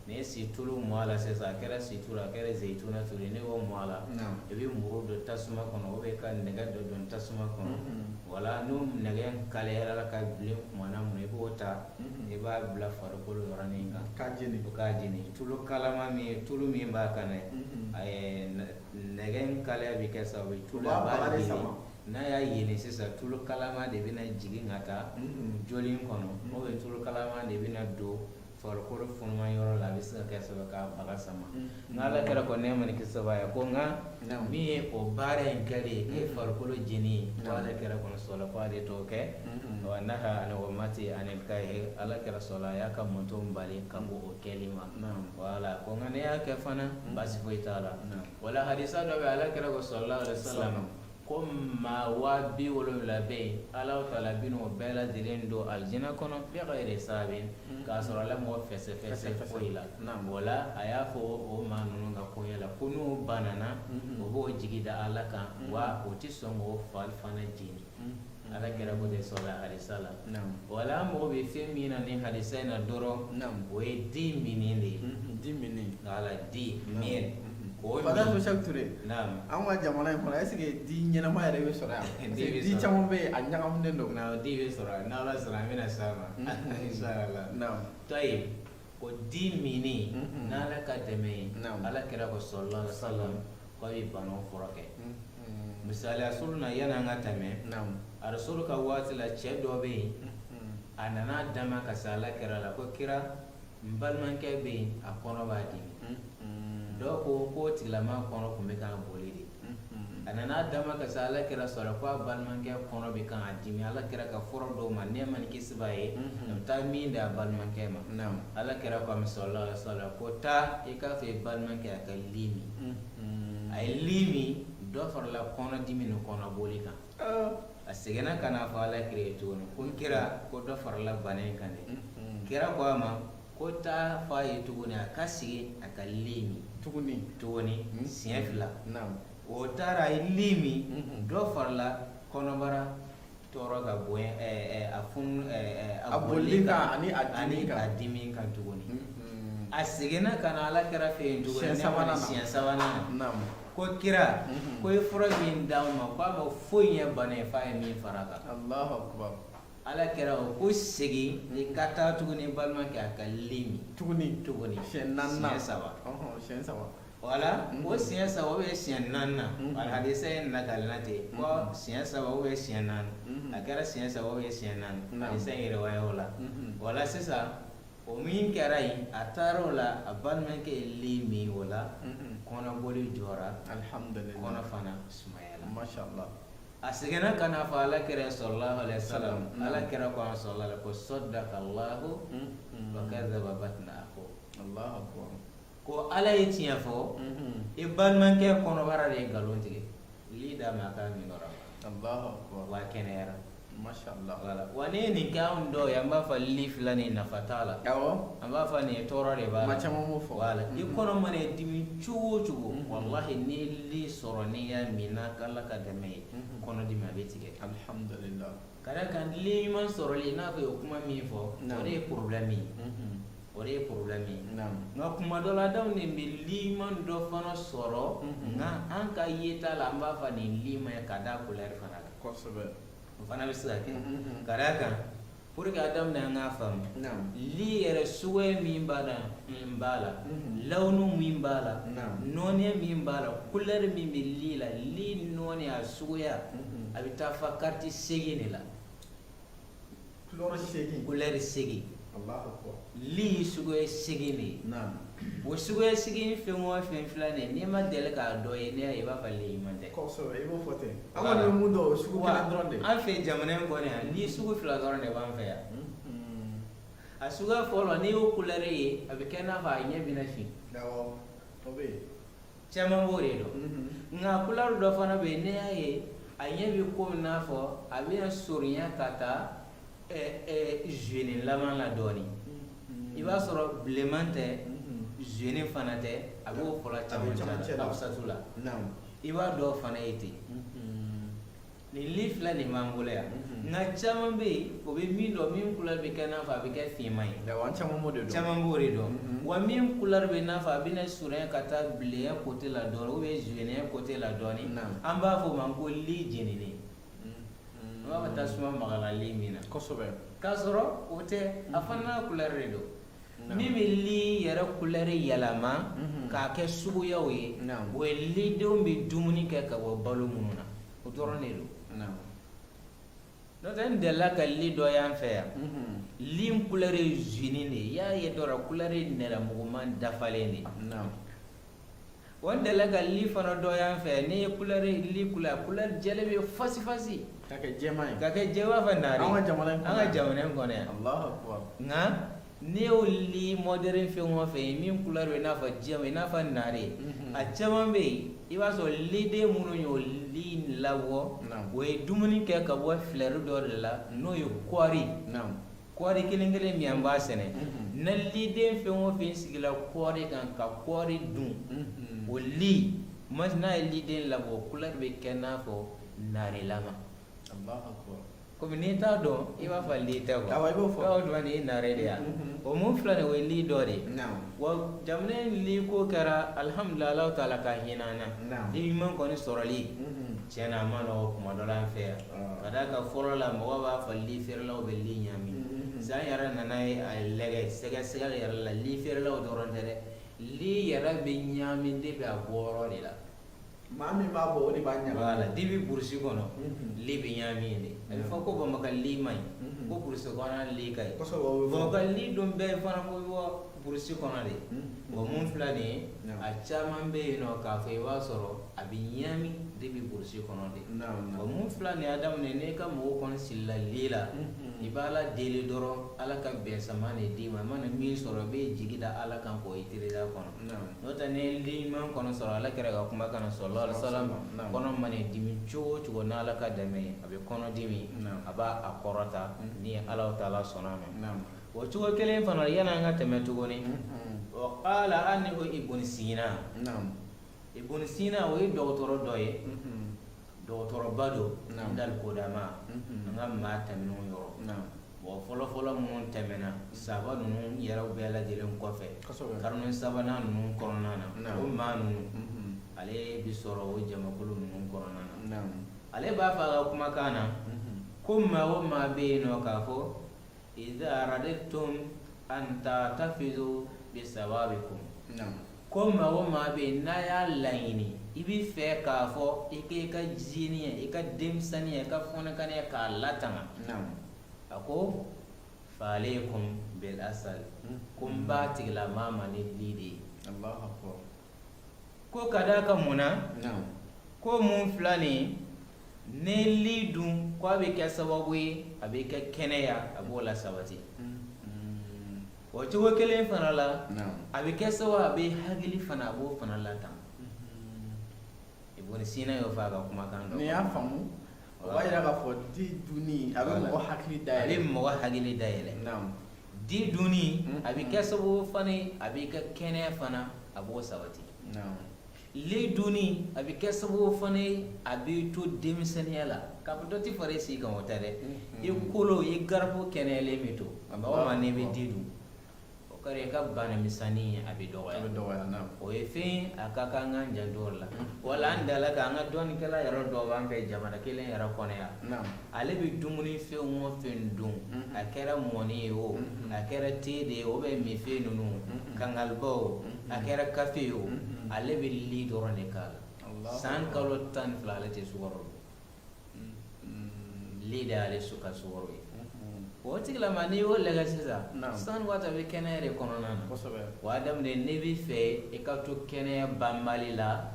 n'i ye situlu mu a la sisan a kɛra situlu a kɛra zeyituna tulu ye n'i y'o mu a la i bɛ muru don tasuma kɔnɔ o bɛ ka nɛgɛ dɔ don tasuma kɔnɔ voilà n'o nɛgɛ kalayara ka bilen tuma na mun i b'o ta i b'a bila farikolo yɔrɔnin kan k'a jeni o k'a jeni tulu kalama min tulu min b'a kan dɛ nɛgɛ in kalaya bɛ kɛ sababu ye tulu a b'a yelen n'a y'a yelen sisan tulu kalama de bɛna jigin ka taa joli in kɔnɔ ou bien tulu kalama de bɛna don farikolo funuma yɔrɔ la a bɛ se ka kɛ sababu k'a baga sama nka ala kira ko nɛɛma ni kisi b'a ye ko nka min ye o baara in kɛli ye k'e farikolo jeni ko ala kira kɔni sɔrɔla ko ale t'o kɛ wa naha ani ummati anil kayi ala kira sɔrɔla a y'a ka mantɔn bali ka bɔ o kɛli ma voilà ko nka n'i y'a kɛ fana baasi foyi t'a la wala hadisa dɔ bɛ ala kira ko sallallahu alaihi wasallam ko maa 70,000 bɛ yen Alahu taala bɛna o bɛɛ lajɛlen don alijinɛ kɔnɔ bi gayiri hisabin k'a sɔrɔ Ala m'o fɛsɛfɛsɛ foyi la o la a y'a fɔ o maa ninnu ka koɲɛ la ko n'u banana u b'o jigi da Ala kan wa u tɛ sɔn k'o fari fana jeni Ala kira ko ten sɔrɔla hadisa la o la an mago bɛ fɛn min na nin hadisa in na dɔrɔn o ye di minni de ye di minni voilà di miel Fadel Cheick Touré an ka jamana in kɔnɔ est ce que di ɲɛnama yɛrɛ bɛ sɔrɔ yan parce que di caman bɛ yen a ɲagaminen don non di bɛ sɔrɔ yan n'Ala sɔnna an bɛna s'a ma inchallah tayib ko di minni n'Ala ka dɛmɛ ye Ala kira ko sallallahu alaihi wasallam k'a bɛ banaw furakɛ misaliya surun na yanni an ka tɛmɛ Arasulu ka waati la cɛ dɔ bɛ yen a nana damakasi Ala kira la ko kira n balimakɛ bɛ yen a kɔnɔ b'a dimi dɔw ko k'o tigilama kɔnɔ tun bɛ k'a boli de a nana damakasi ala kira sɔrɔ ko a balimakɛ kɔnɔ bɛ k'a dimi ala kira ka fura d'o ma nɛɛma ni kisi b'a ye a bɛ taa min di a balimakɛ ma ala kira ko a ma sallallahu alaihi wasallam ko taa i k'a fɔ i balimakɛ a ka li min a ye li min dɔ farala kɔnɔdimi ni kɔnɔboli kan a seginna ka n'a fɔ ala kira ye tuguni ko n kira ko dɔ farala bana in kan dɛ kira ko a ma ko taa fɔ a ye tuguni a ka sigi a ka li min tuguni tuguni siɲɛ fila o taara a ye li min dɔ farala kɔnɔbara tɔɔrɔ ka bonya a funu a bolili kan ani a dimi kan tuguni a seginna ka na ala kira fɛ yen tuguni siɲɛ sabanan na ko kira ko i fura min d'an ma ko a ma foyi ɲɛ bana ye f'a ye min fara a kan Alahu akubar ala kira o ko segin i ka taa tuguni balimakɛ a ka li min tuguni tuguni siɲɛ naaninan siɲɛ saba siɲɛ saba voilà o siɲɛ saba ou bien siɲɛ naaninan hadisa in nakalina ten ko siɲɛ saba ou bien siɲɛ naani a kɛra siɲɛ saba ou bien siɲɛ naani hadisa in riwaya o la voilà sisan o min kɛra yen a taara o la a balimakɛ ye li min o la kɔnɔboli jɔra alhamdulillah kɔnɔ fana sumayala mashallah a seginna ka n'a fɔ ala kira sallallahu alaihi wasallam ala kira ko sallallahu alaihi ko saddaka Allahu wa kadhaba batna akhu Allahu akbar ko ala ye tiɲɛ fɔ i balimakɛ kɔnɔbara de ye nkalon tigɛ li d'a ma a k'a min dɔrɔn Allahu akbar wa kɛnɛyara mashallah voilà wa ne ye nin kɛ anw dɔw ye an b'a fɔ li filɛ nin nafa t'a la awɔ an b'a fɔ nin ye tɔɔrɔ de b'a la maa caman b'o fɔ voilà i kɔnɔ mana i dimi cogo o cogo walahi n'i ye li sɔrɔ n'i y'a min n'a Ala ka dɛmɛ ye kɔnɔdimi a bɛ tigɛ alhamdulillah ka d'a kan li ɲuman sɔrɔli i n'a fɔ i ye kuma min fɔ o de ye problème ye o de ye problème ye nka kuma dɔ la adamaden bɛ li ɲuman dɔ fana sɔrɔ nka an ka yeta la an b'a fɔ nin li man ɲi ka da couleur fana kan kosɛbɛ o fana bɛ se ka kɛ ka d'a kan pour que adamaden an k'a faamu li yɛrɛ suguya min b'a la n b'a la lawunu min b'a la nɔɔniya min b'a la couleur min bɛ li la li nɔɔni a suguya a bɛ taa fa carte 8 de la couleur 8 couleur 8 Allahu akbar li suguya 8 de ye. O suguya sigi fɛn o fɛn filɛ nin ye, n'i ma deli k'a dɔ ye, n'i y'a ye, i b'a fɔ li ɲuman tɛ. Kosɛbɛ, i b'o fɔ ten. An kɔni bɛ mun dɔn, o sugu kelen dɔrɔn de. An fɛ jamana in kɔnɔ yan, li sugu fila dɔrɔn de b'an fɛ yan. A suguya fɔlɔ, n'i y'o couleur ye, a bɛ kɛ n'a fɔ a ɲɛ bɛna fin. Awɔ, o bɛ yen. Caman b'o de dɔn. Nka couleur dɔ fana bɛ yen, n'i y'a ye, a ɲɛ bɛ komi n'a fɔ a bɛna surunya ka taa jaune laban la dɔɔnin. I b'a sɔrɔ bilenman tɛ, jaune fana tɛ, a b'o fɔlɔ camancɛ la, awsatu la. I b'a dɔw fana ye ten. Nin li fila nin b'an bolo yan. Nka caman bɛ yen, o bɛ min dɔn, min couleur bɛ kɛ n'a fɔ a bɛ kɛ finman ye. Awɔ, an caman b'o de dɔn. Caman b'o de dɔn. Wa min couleur bɛ n'a fɔ a bɛna surunya ka taa bilenya côté la dɔɔnin ou bien jaune côté la dɔɔnin, an b'a fɔ o ma ko li jeninen. An b'a fɔ tasuma magala li min na. Kosɛbɛ. K'a sɔrɔ o tɛ, a fana n'a couleur de don. Min bɛ li yɛrɛ couleur yɛlɛma k'a kɛ suguyaw ye, o ye lidenw bɛ dumuni kɛ ka bɔ balo minnu na, o dɔrɔn de don. N'o tɛ, n delila ka li dɔ y'an fɛ yan. Li in couleur ye jaune de ye. I y'a ye dɔrɔn, couleur ye nɛrɛmuguman dafalen de ye. Wa n delila ka li fana dɔ y'an fɛ yan, n'i ye couleur li couleur, couleur jɛlen bɛ fasi fasi. Ka kɛ jɛman ye. Ka kɛ jɛ, i b'a fɔ naare. An ka jamana in kɔnɔ. An ka jamana in kɔnɔ yan. Alahu akubar. Nka n'i y'o li modèle fɛn o fɛn ye min couleur bɛ i n'a fɔ jɛman, i n'a fɔ naare, a caman bɛ yen, i b'a sɔrɔ liden minnu y'o li in labɔ, o ye dumuni kɛ ka bɔ fleur dɔ de la, n'o ye kɔɔri. Kɔɔri kelen kelen min an b'a sɛnɛ, ni liden fɛn o fɛn sigila kɔɔri kan ka kɔɔri dun, o li n'a ye liden labɔ, couleur bɛ kɛ n'a fɔ naarelama. Komi n'i t'a dɔn, i b'a fɔ li tɛ quoi. Awɔ, i b'o fɔ. O tuma nin ye naare de ye. O mun filɛ nin ye, o ye li dɔ de ye. Wa jamana in li ko kɛra, alihamudulila, Alahu taala ka hinɛ an na. Li ɲuman kɔni sɔrɔli, tiɲɛ na, a ma nɔgɔ kuma dɔ la an fɛ yan. Ka d'a kan fɔlɔ la, mɔgɔw b'a fɔ li feerelaw bɛ li ɲami. Sisan an yɛrɛ nana ye a lajɛ sɛgɛsɛgɛli yɛrɛ la, li feerelaw dɔrɔn tɛ dɛ, li yɛrɛ bɛ ɲami depuis a bɔyɔrɔ de la. Maa min b'a bɔ, o de b'a ɲagami. Voilà, depuis burusi kɔnɔ, li bɛ ɲami yen de. A bɛ fɔ ko Bamakɔ li man ɲi, ko burusi kɔnɔ li ka ɲi. Kosɛbɛ, o bɛ fɔ. Bamakɔ li dun bɛɛ fana ko bɔ burusi kɔnɔ de. Bon, mun filɛ nin ye, a caman bɛ yen nɔ k'a fɔ i b'a sɔrɔ a bɛ ɲami depuis burusi kɔnɔ de. Bon, mun filɛ nin ye, a daminɛ n'i ka mɔgɔw kɔni silila li la, i bɛ Ala deli dɔrɔn, Ala ka bɛn sama de d'i ma. I mana min sɔrɔ, i bɛ jigi da Ala kan k'o utiliser a kɔnɔ. N'o tɛ, ni li ɲuman kɔnɔ sɔrɔ, Ala kira ka kuma kana sallallahu alaihi wasallam, kɔnɔ mana dimi cogo o cogo, n'Ala ka dɛmɛ ye, a bɛ kɔnɔ dimi, a b'a a kɔrɔta ni Ala taala sɔnna a ma. O cogo kelen fana, yanni an ka tɛmɛ tuguni, wa qala anhu Ibn Sina. Ibn Sina, o ye dɔgɔtɔrɔ dɔ ye, dɔgɔtɔrɔba don, indal qudama, an ka maa tɛmɛnenw yɔrɔ. Bon, fɔlɔfɔlɔ minnu tɛmɛna, saba ninnu yɛrɛ bɛɛ lajɛlen kɔfɛ, karni sabanan ninnu kɔnɔna na, o maa ninnu, ale bɛ sɔrɔ o jamakulu ninnu kɔnɔna na. Ale b'a fɔ a ka kumakan na ko maa o maa bɛ yen nɔ k'a fɔ idha aradtum an tahtafizu bi sababikum, ko maa o maa bɛ yen n'a y'a laɲini, i bɛ fɛ k'a fɔ i k'i ka jeniya, i ka denmisɛnninya, i ka fɔnɔkaniya k'a latanga, a ko fa alaykum bil asal, ko n b'a tigilamaa ma ni li de ye. Ko ka d'a kan mun na? Ko mun filɛ nin ye, ni li dun, ko a bɛ kɛ sababu ye, a bɛ kɛ kɛnɛya, a b'o la sabati. O cogo kelen fana la, a bɛ kɛ sababu, a bɛ hakili fana, a b'o fana latanga. Ibn Sina y'o fɔ a ka kumakan dɔ. N'i y'a faamu, o b'a yira k'a fɔ di dunni a bɛ mɔgɔ hakili dayɛlɛ. A bɛ mɔgɔ hakili dayɛlɛ. Di dunni, a bɛ kɛ sababu fana ye, a b'i ka kɛnɛya fana, a b'o sabati. Li dunni, a bɛ kɛ sababu fana ye, a b'i to denmisɛnninya la, k'a fɔ dɔ tɛ fara i si kan, o tɛ dɛ. I kolo, i garibu kɛnɛyalen bɛ to maa o maa n'i bɛ di dun, o kɔrɔ i ka bana misɛnnin, a bɛ dɔgɔya. A bɛ dɔgɔya, naam. O ye fɛn, a ka kan k'an janto o la. Wala an dala k'an ka dɔnnikɛla yɛrɛ dɔ b'an fɛ jamana kelen yɛrɛ kɔnɔ yan. Ale bɛ dumuni fɛn o fɛn dun, a kɛra mɔni ye o, a kɛra te de ye o, bɛ minfɛn ninnu kangalibaw, a kɛra kafe ye o, ale bɛ li dɔrɔn de k'a la. San kalo 12, ale tɛ sukaro dun. Li de y'ale ka sukaro ye. O tigilama n'i y'o lajɛ sisan sanga ni waati a bɛ kɛnɛya de kɔnɔna na, wa adamaden n'i bɛ fɛ i ka to kɛnɛya banbali la,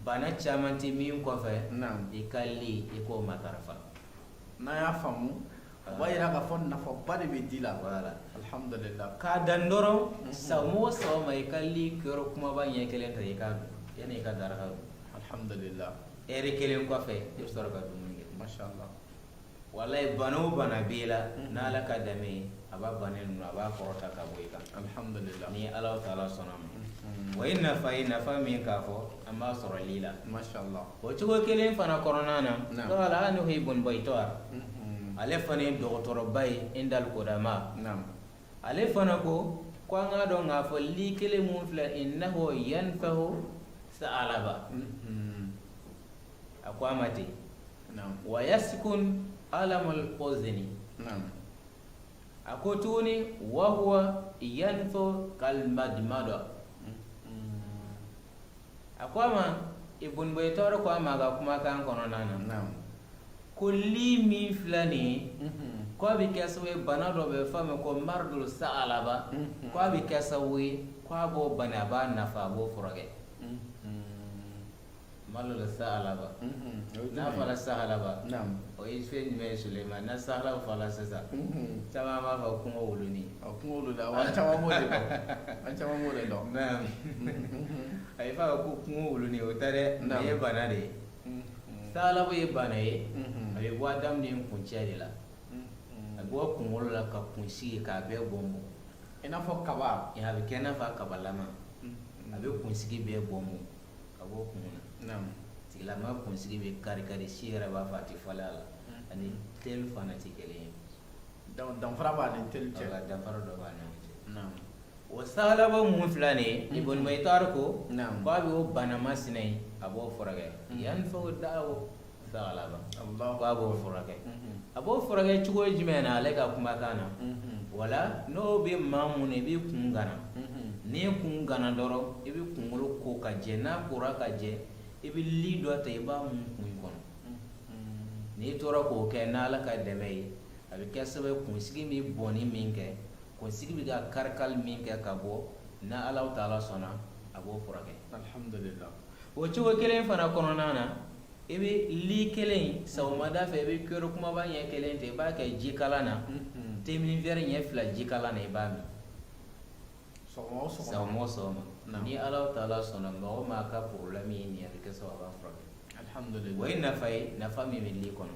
bana caman tɛ min kɔfɛ, i ka li i k'o matarafa. N'an y'a faamu, o b'a jira k'a fɔ nafaba de bɛ di la. Voilà. Alhamdulillah. K'a dan dɔrɔn, sɔgɔma o sɔgɔma i ka li kɛrɔ kumaba ɲɛ kelen ta, i k'a dun yanni i ka daraka dun. Alhamdulillah. Ɛri kelen kɔfɛ, i bɛ sɔrɔ ka dumuni kɛ. Mashallah. Walayi, bana o bana b'i la, n'Ala ka dɛmɛ ye, a b'a bana ninnu, a b'a kɔrɔta ka bɔ i kan. Alhamdulillah. Ni Ala taala sɔnna ma, o ye nafa ye, nafa min k'a fɔ an b'a sɔrɔ li la. Mashallah. O cogo kelen fana kɔnɔna na, qala anhu Ibn Baytar, ale fana ye dɔgɔtɔrɔba ye, indal qudama. Ale fana ko ko an k'a dɔn k'a fɔ li kelen mun filɛ, innahu yanfahu sa'alaba, a ko a ma ten, wa yaskun alamul uzni. A ko tuguni, wa huwa yanfu kalmadmada. A ko a ma, Ibn Baytar ko a ma a ka kumakan kɔnɔna na, ko li min filɛ nin ye, ko a bɛ kɛ sababu ye, bana dɔ bɛ f'a ma ko maradul sa'alaba, ko a bɛ kɛ sababu ye ko a b'o bana, a b'a nafa, a b'o furakɛ. Maradul sa'alaba, n'a fɔra sa'alaba, o ye fɛn jumɛn ye, Suleiman? Na sa'alaba fɔra sisan, caman b'a fɔ kungo wulunin. Kungo wulunin, an caman b'o de dɔn, an caman b'o de dɔn. A ye f'a ko kungo wulunin, o tɛ dɛ, nin ye bana de ye. Sa'alaba ye bana ye, a bɛ bɔ adamaden kuncɛ de la, a bɛ bɔ kunkolo la ka kunsigi k'a bɛɛ bɔn bɔn. I n'a fɔ kaba. A bɛ kɛ i n'a fɔ kabalama, a bɛ kunsigi bɛɛ bɔn bɔn ka bɔ kun na. Tigilama kunsigi bɛ kari kari, si yɛrɛ b'a fɔ a tɛ falen a la. Ani teli fana tɛ kelen ye. Donc danfara b'a ni teli cɛ. Danfara dɔ b'a ni ɲɔgɔn cɛ. O sa'alaba mun filɛ nin ye, Ibn Baytar ko k'a bɛ o bana masina in, a b'o furakɛ. Yanfa'u da'u sa'alaba, k'a b'o furakɛ. A b'o furakɛ cogo jumɛn na? Ale ka kumakan na, wala n'o bɛ maa mun na, i b'i kun gana. N'i kun gana dɔrɔn, i bɛ kunkolo ko ka jɛ. N'a kora ka jɛ, i bɛ li dɔ ta, i b'a mun kun in kɔnɔ. N'i tora k'o kɛ, n'Ala ka dɛmɛ ye, a bɛ kɛ sababu ye, kunsigi bɛ bɔnni min kɛ, kunsigi bɛ ka karikali min kɛ ka bɔ, n'Ala taala sɔnna, a b'o furakɛ. Alhamdulillah. O cogo kelen fana kɔnɔna na, i bɛ li kelen sɔgɔmada fɛ, i bɛ kɛrɛ kumaba ɲɛ kelen ta, i b'a kɛ jikalan na, temin wɛrɛ ɲɛ fila jikalan na, i b'a min. Sɔgɔma o sɔgɔma. Sɔgɔma o sɔgɔma. Ni Ala taala sɔnna, mɔgɔ o maa ka problème ye nin ye, a bɛ kɛ sababu a b'a furakɛ. Alhamdulillah. O ye nafa ye, nafa min bɛ li kɔnɔ.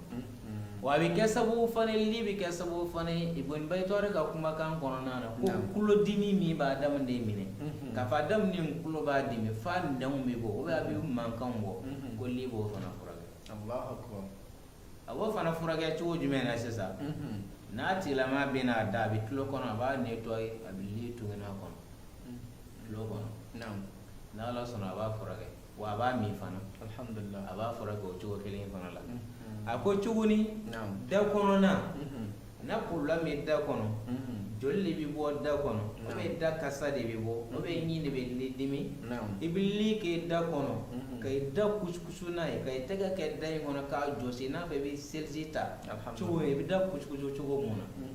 Wa a bɛ kɛ sababu fana, li bɛ kɛ sababu fana ye, Ibn Baytar ka kumakan kɔnɔna na, ko tulodimi min b'a adamaden minɛ, k'a fɔ adamaden tulo b'a dimi f'a nɛnw bɛ bɔ, ou bien a bɛ mankanw bɔ, ko li b'o fana furakɛ. Allahu akbar. A b'o fana furakɛ cogo jumɛn na sisan? N'a tigilama bɛ n'a da, a bɛ tulo kɔnɔ, a b'a nettoyer, a bɛ li tuguni a kɔnɔ, tulo kɔnɔ. N'Ala sɔnna, a b'a furakɛ, wa a b'a min fana. Alhamdulillah. A b'a furakɛ o cogo kelen fana la. A ko tuguni, da kɔnɔna n'a problème bɛ da kɔnɔ, joli de bɛ bɔ da kɔnɔ, ou bien da kasa de bɛ bɔ, ou bien ɲin de bɛ dimi, i bɛ li kɛ da kɔnɔ, ka i da kusukusu n'a ye, ka i tɛgɛ kɛ da in kɔnɔ k'a jɔsi, n'a fɔ i bɛ seliji ta cogo i bɛ da kusukusu cogo mun na,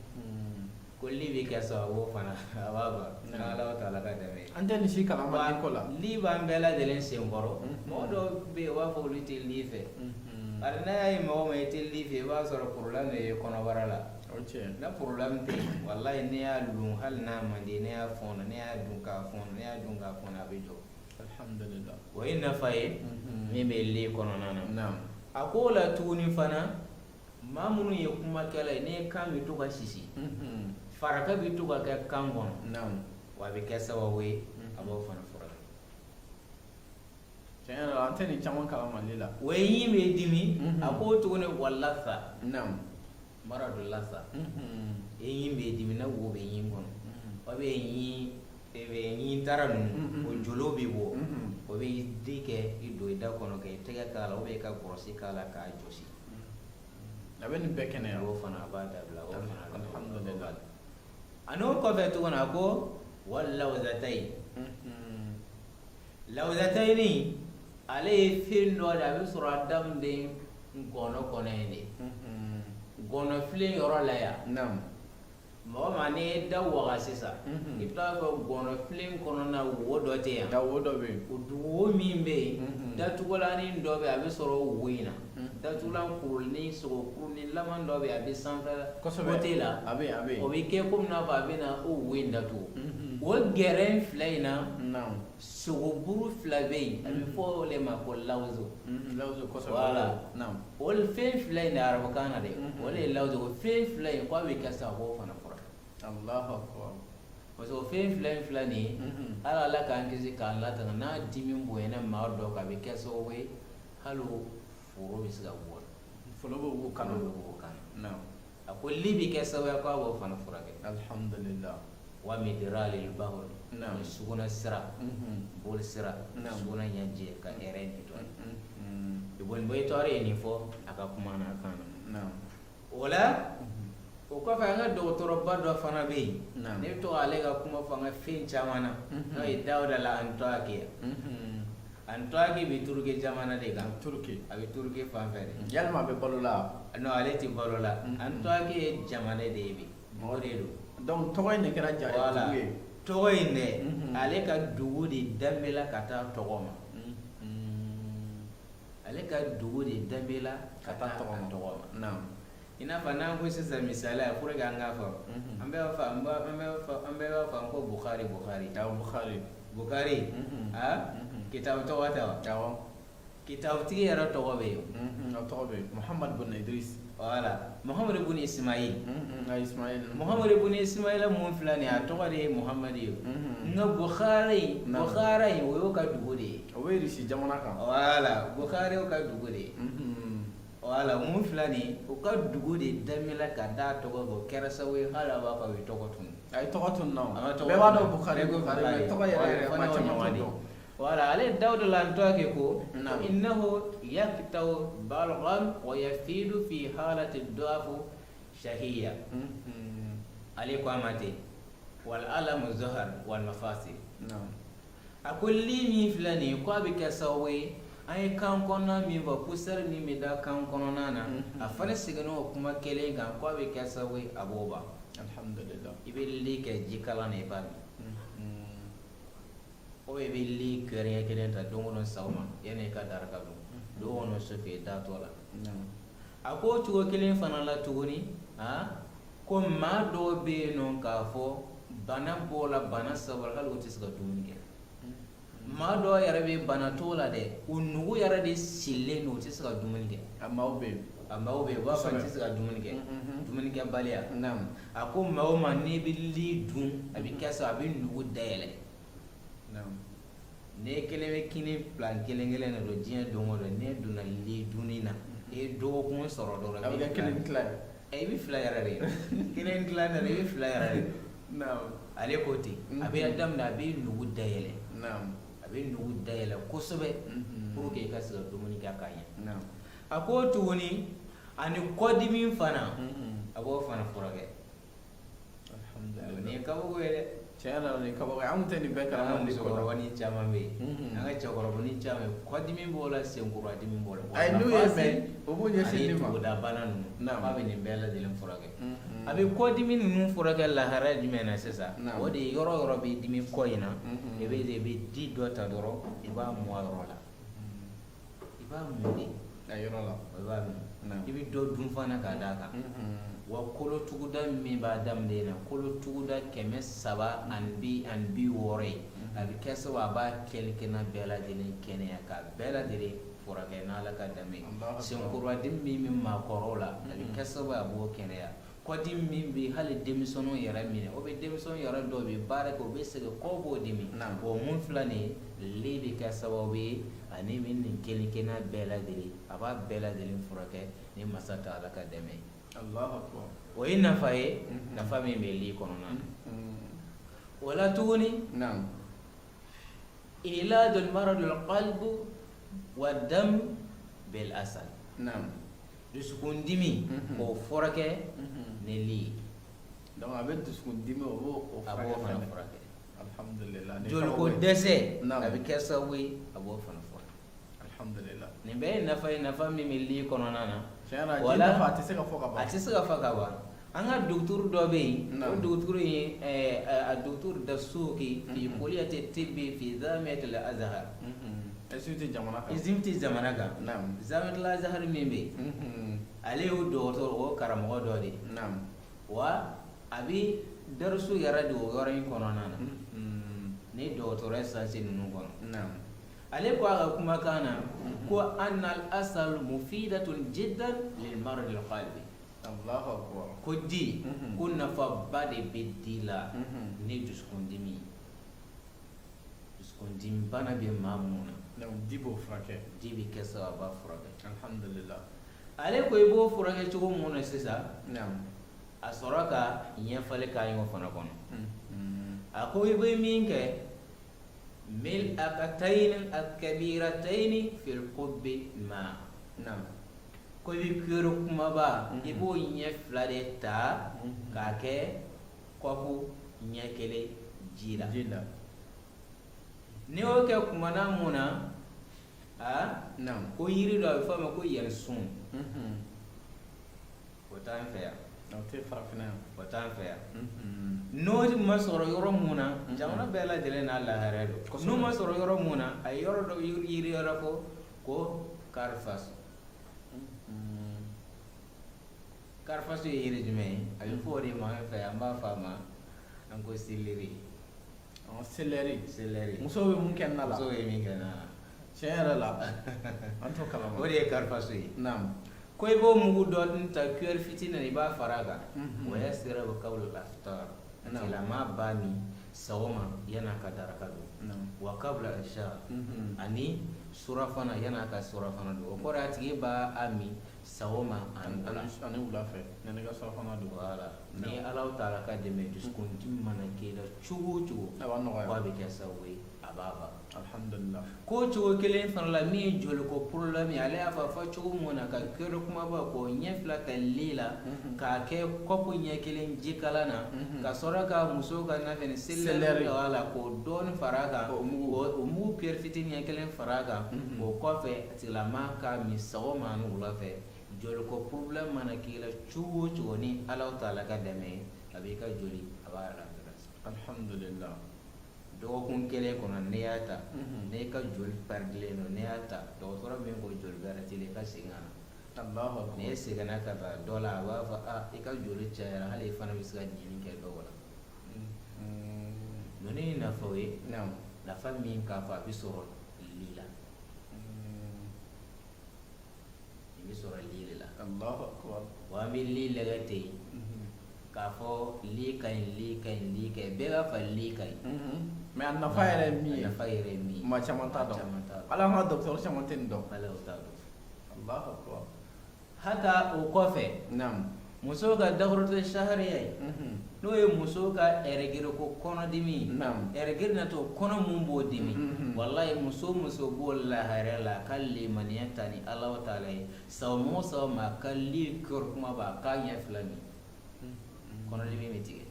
ko li bɛ kɛ sababu fana a b'a ban, n'Ala taala ka dɛmɛ ye. An tɛ nin si kalama li ko la. Li b'an bɛɛ lajɛlen sen kɔrɔ. Mɔgɔ dɔw bɛ yen, u b'a fɔ olu tɛ li fɛ. Bari n'a y'a ye mɔgɔ ma i tɛ li fɛ, i b'a sɔrɔ problème de ye kɔnɔbara la. O tiɲɛ. Na problème tɛ yen, walayi, ne y'a dun, hali n'a man di, ne y'a fɔɔnɔ, ne y'a dun k'a fɔɔnɔ, ne y'a dun k'a fɔɔnɔ, a bɛ jɔ. Alhamdulillah. O ye nafa ye min bɛ li kɔnɔna na. A k'o la tuguni fana, maa minnu ye kumakɛla ye, n'i kan bɛ to ka sisi, faraka bɛ to ka kɛ kan kɔnɔ, wa a bɛ kɛ sababu ye a b'o fana furakɛ. Tiɲɛ yɛrɛ la, an tɛ nin caman kalama li la. O ye ɲin bɛ dimi. A k'o tuguni, walasa maradu lasa, e ɲin bɛ dimi, na wo bɛ ɲin kɔnɔ, o bɛ ɲin ɲin tara ninnu, o jolo bɛ bɔ, o bɛ di kɛ i don i da kɔnɔ, ka i tɛgɛ k'a la, ou bien i ka brosse k'a la k'a jɔsi. A bɛ nin bɛɛ kɛnɛya. O fana a b'a dabila, o fana. Alhamdulillah. A n'o kɔfɛ tuguni, a ko walawuzatayi. Lawuzatayini, ale ye fɛn dɔ de, a bɛ sɔrɔ adamaden ngɔnɔ kɔnɔ yen de. Gɔnɔfilen yɔrɔ la yan. Mɔgɔ ma, n'i ye da waga sisan, i bɛ taa fɔ gɔnɔfilen kɔnɔna wo dɔ tɛ yan? Da wo dɔ bɛ yen. O wo min bɛ yen, datugulanin dɔ bɛ yen, a bɛ sɔrɔ wo in na. Datugulan kurunin, sogo kurunin laman dɔ bɛ yen, a bɛ sanfɛ côté la. A bɛ yen, a bɛ yen. O bɛ kɛ komi n'a fɔ a bɛ na o wo in datugu. O gɛrɛn fila in na, sogoburu fila bɛ yen, a bɛ fɔ o de ma ko lawuzo. Lawuzo, kosɛbɛ. Voilà. O fɛn fila in de, arabukan na dɛ, o de ye lawuzo. O fɛn fila in, k'a bɛ kɛ sa k'o fana furakɛ. Allahu akbar. Parce que o fɛn fila in filɛ nin ye, hali Ala k'an kisi k'an latanga, n'a dimi bonyana maa dɔ kan, a bɛ kɛ sababu ye hali foro bɛ se ka bɔ. Foro bɛ bɔ kan bɛ bɔ kan na. A ko li bɛ kɛ sababu ye k'a b'o fana furakɛ. Alhamdulillah. Wa midraril bawl, ni sugunɛ sira, boli sira, sugunɛ ɲɛjɛ ka hɛrɛ nettoyer. Ibn Baytari ye nin fɔ a ka kuma na kan na. O la, o kɔfɛ, an ka dɔgɔtɔrɔba dɔ fana bɛ yen, ne bɛ to k'ale ka kuma fɔ an ka fɛn caman na, n'o ye Dawuda la Antɔki. Antɔki bɛ Turuki jamana de kan. Turuki. A bɛ Turuki fan fɛ de. Yalima a bɛ balo la? Non, ale tɛ balo la. Antɔki ye jamana de ye bi, mɔgɔ de don. Donc tɔgɔ in de kɛra ja dugu ye. Tɔgɔ in dɛ, ale ka dugu de danbela ka taa tɔgɔ ma. Ale ka dugu de danbela ka taa tɔgɔ ma. I n'a fɔ n'an ko sisan, misaliya, pour que an k'a fɔ, an bɛɛ b'a fɔ ko Bukhari, Bukhari. Awɔ, Bukhari. Bukhari, ah, kitabu tɔgɔ tɛ wa? Awɔ. Kitabutigi yɛrɛ tɔgɔ bɛ yen. O tɔgɔ bɛ yen, Muhammad bin Idris. Voilà, Muhammad ibn Ismail. Ismail. Muhammad ibn Ismail mun filɛ nin ye, a tɔgɔ de ye Muhammad ye. Nka Bukhari, Bukhari o y'o ka dugu de ye. O bɛ Irisi jamana kan. Voilà, Bukhari y'o ka dugu de ye. Voilà, mun filɛ nin ye, o ka dugu de daminɛ ka d'a tɔgɔ kan, o kɛra sababu ye hali a b'a fɔ a ye tɔgɔ tunu. A ye tɔgɔ tunu na, bɛɛ b'a dɔn Bukhari, Bukhari, mais tɔgɔ yɛrɛ yɛrɛ maa caman t'o dɔn. Voilà, ale Dawuda la Antɔki ko innahu yaktaw balgham wa yafidu fi halati du'afu shahiya. Ale ko a ma ten, wal alamu zahar wal mafasil. A ko li min filɛ nin ye, ko a bɛ kɛ sababu ye, an ye kan kɔnɔna min fɔ, poussière min bɛ da kan kɔnɔna na, a fana seginna o kuma kelen kan, ko a bɛ kɛ sababu ye a b'o ban. Alhamdulillah. I bɛ li kɛ jikalan na, i b'a min. O i bɛ li kɛrɛn kelen ta don o don sɔgɔma yanni i ka daraka dun, don o don sufɛ i datɔ la. A ko o cogo kelen fana la tuguni, ko maa dɔw bɛ yen nɔ k'a fɔ bana b'o la, bana sababu hali o tɛ se ka dumuni kɛ. Maa dɔw yɛrɛ bɛ bana t'o la dɛ, u nugu yɛrɛ de sigilen don, u tɛ se ka dumuni kɛ. A maaw bɛ yen. A maaw bɛ yen, u b'a fɔ n tɛ se ka dumuni kɛ, dumunikɛbaliya. A ko maa o maa n'i bɛ li dun, a bɛ kɛ sa a bɛ nugu dayɛlɛ. Ne kelen bɛ kini plan kelen kelen de don diɲɛ don o don, n'e donna li dunni na, i ye dɔgɔkun sɔrɔ dɔrɔn. A bɛ kɛ kelen tila ye. I bɛ fila yɛrɛ de ye, kelen tila dɛ, i bɛ fila yɛrɛ de. Ale ko ten, a bɛ daminɛ, a bɛ nugu dayɛlɛ. A bɛ nugu dayɛlɛ kosɛbɛ pour que i ka se ka dumuni kɛ k'a ɲɛ. A ko tuguni, ani kɔdimi fana, a b'o fana furakɛ. Nin ye kabako ye dɛ. Tiɲɛ yɛrɛ la, nin ye kabako ye, anw tɛ nin bɛɛ kalama. An ka musokɔrɔbanin caman bɛ yen, an ka cɛkɔrɔbanin caman bɛ yen, kɔdimi b'o la, senkuradimi b'o la. Ayi, n'u ye mɛn, o b'u ɲɛsin ani ne ma. Tuguda bana ninnu, k'a bɛ nin bɛɛ lajɛlen furakɛ. A bɛ kɔdimi ninnu furakɛ lahara jumɛn na sisan? O de ye yɔrɔ o yɔrɔ bɛ dimi kɔ in na, i bɛ di dɔ ta dɔrɔn, i b'a mun a yɔrɔ la, i b'a mun de. A yɔrɔ la. I b'a mun, i bɛ dɔ dun fana k'a d'a kan. Wa kolotuguda min b'a daminɛ na, kolotuguda 360 ye, a bɛ kɛ sababu a b'a kɛlɛkɛna bɛɛ lajɛlen kɛnɛya, k'a bɛɛ lajɛlen furakɛ n'Ala ka dɛmɛ ye. Senkuradimi min bɛ maakɔrɔw la, a bɛ kɛ sababu a b'o kɛnɛya. Kɔdimi min bɛ hali denmisɛnninw yɛrɛ minɛ, o bɛ denmisɛnninw yɛrɛ dɔw bɛ baara kɛ, u bɛ sɛgɛn, kɔ b'o dimi. O mun filɛ nin ye, li bɛ kɛ sababu ye ani bɛ nin kelen-kelenna bɛɛ lajɛlen, a b'a bɛɛ lajɛlen furakɛ ni masa ta Ala ka dɛmɛ ye. O ye nafa ye, nafa min bɛ li kɔnɔna na. O la tuguni, ilajul maradul qalbu wa dam bil asal, dusukundimi k'o furakɛ ni li ye. Donc a bɛ dusukundimi, o b'o a b'o fana furakɛ. Alhamdulillah. Joliko dɛsɛ, a bɛ kɛ sababu ye a b'o fana furakɛ. Alhamdulillah. Nin bɛɛ ye nafa ye, nafa min bɛ li kɔnɔna na. Tiɲɛ nafa a tɛ se ka fɔ ka ban. A tɛ se ka fɔ ka ban. An ka docteur dɔ bɛ yen, o docteur ye a docteur Dasuki fi kuliyati tibbi fi jami'atil Azhar. Égypte jamana kan. Égypte jamana kan. Jami'atil Azhar min bɛ yen. Ale y'o dɔgɔtɔrɔ o karamɔgɔ dɔ de ye. Wa a bɛ darisu yɛrɛ de o yɔrɔ in kɔnɔna na. Ni dɔgɔtɔrɔya science ninnu kɔnɔ. Ale ko a ka kumakan na ko annal asal mufidatun jiddan lil maradil qalbi. Allahu akbar. Ko di ko nafaba de bɛ di la ni dusukundimi ye. Dusukundimi bana bɛ maa mun na. Di b'o furakɛ. Di bɛ kɛ sababu b'a furakɛ. Alhamdulillah. Ale ko i b'o furakɛ cogo mun na sisan? A sɔrɔ ka ɲɛfɔli k'a ye o fana kɔnɔ. A ko i bɛ min kɛ mil'aqatayni al-kabirataini fil kubbi ma. Ko i bɛ cuillère kumaba i b'o ɲɛ fila de ta k'a kɛ kɔpu ɲɛ kelen ji la. N'i y'o kɛ kumana mun na aa ko yiri dɔ a bɛ fɔ a ma ko yansun. O t'an fɛ yan. O tɛ farafinna yan. O t'an fɛ yan. N'o ma sɔrɔ yɔrɔ mun na, jamana bɛɛ lajɛlen n'a lahalaya don. N'o ma sɔrɔ yɔrɔ mun na, a ye yɔrɔ dɔ yiri yɔrɔ fɔ ko karifasu. Karifasu ye yiri jumɛn ye? A bɛ fɔ o de ma an fɛ yan, an b'a fɔ a ma an ko céleri. Céleri. Céleri. Musow bɛ mun kɛ na la? Musow bɛ min kɛ na la. Tiɲɛ yɛrɛ la, an t'o kalama. O de ye karifasu ye. Naamu. Ko i b'o mugu dɔɔni ta cuillère fitinin na i b'a fara a kan. Wa yasrabu qabla al-iftar. A tigilamaa b'a min sɔgɔma yan'a ka daraka dun. Wa qabla al-isha. Ani surafana yan'a ka surafana dun. O kɔrɔ ye a tigi b'a min sɔgɔma ani wula. Ani wula fɛ yanni ka surafana dun. Voilà. Ni Alahu taala ka dɛmɛ dusukundimi mana k'i la cogo o cogo. A b'a nɔgɔya. K'a bɛ kɛ sababu ye a b'a ban. Alhamdulillah. Ko cogo kelen fana la min ye joliko problème ye ale y'a fɔ a fɔ cogo mun na ka cuillère kumaba k'o ɲɛ fila ta li la k'a kɛ kɔpu ɲɛ kelen jikalan na ka sɔrɔ ka muso ka nafɛn céleri voilà k'o dɔɔni fara a kan o mugu cuillère fitinin ɲɛ kelen fara a kan o kɔfɛ a tigilamaa k'a min sɔgɔma ani wula fɛ joliko problème mana k'i la cogo o cogo ni Alahu taala ka dɛmɛ ye a b'i ka joli a b'a remplacer. Alhamdulillah. Dɔgɔkun kelen kɔnɔ n'i y'a ta n'i ka joli perdilen don n'i y'a ta dɔgɔtɔrɔ min ko joli bɛrɛ t'i la i ka segin ka na n'i seginna ka taa dɔ la a b'a fɔ aa i ka joli cayara hali i fana bɛ se ka ɲinini kɛ dɔw la ninnu ye nafaw ye nafa min k'a fɔ a bɛ sɔrɔ li la i bɛ sɔrɔ li de la wa an bɛ li lajɛ ten k'a fɔ li ka ɲi li ka ɲi li ka ɲi bɛɛ b'a fɔ li ka ɲi mais a nafa yɛrɛ ye min ye a nafa yɛrɛ ye min ye maa caman t'a dɔn hali an ka dɔgɔtɔrɔ caman tɛ nin dɔn wala o t'a dɔn Allahu akbar hata o kɔfɛ muso ka dawratu shahriya ye n'o ye muso ka ɛrɛgiri ko kɔnɔdimi ɛrɛgiri natɔ kɔnɔ mun b'o dimi walayi muso muso b'o lahalaya la a ka limaniya ta ni Alahu taala ye sɔgɔma o sɔgɔma a ka li cuillère kumaba a k'a ɲɛ fila min kɔnɔdimi bɛ tigɛ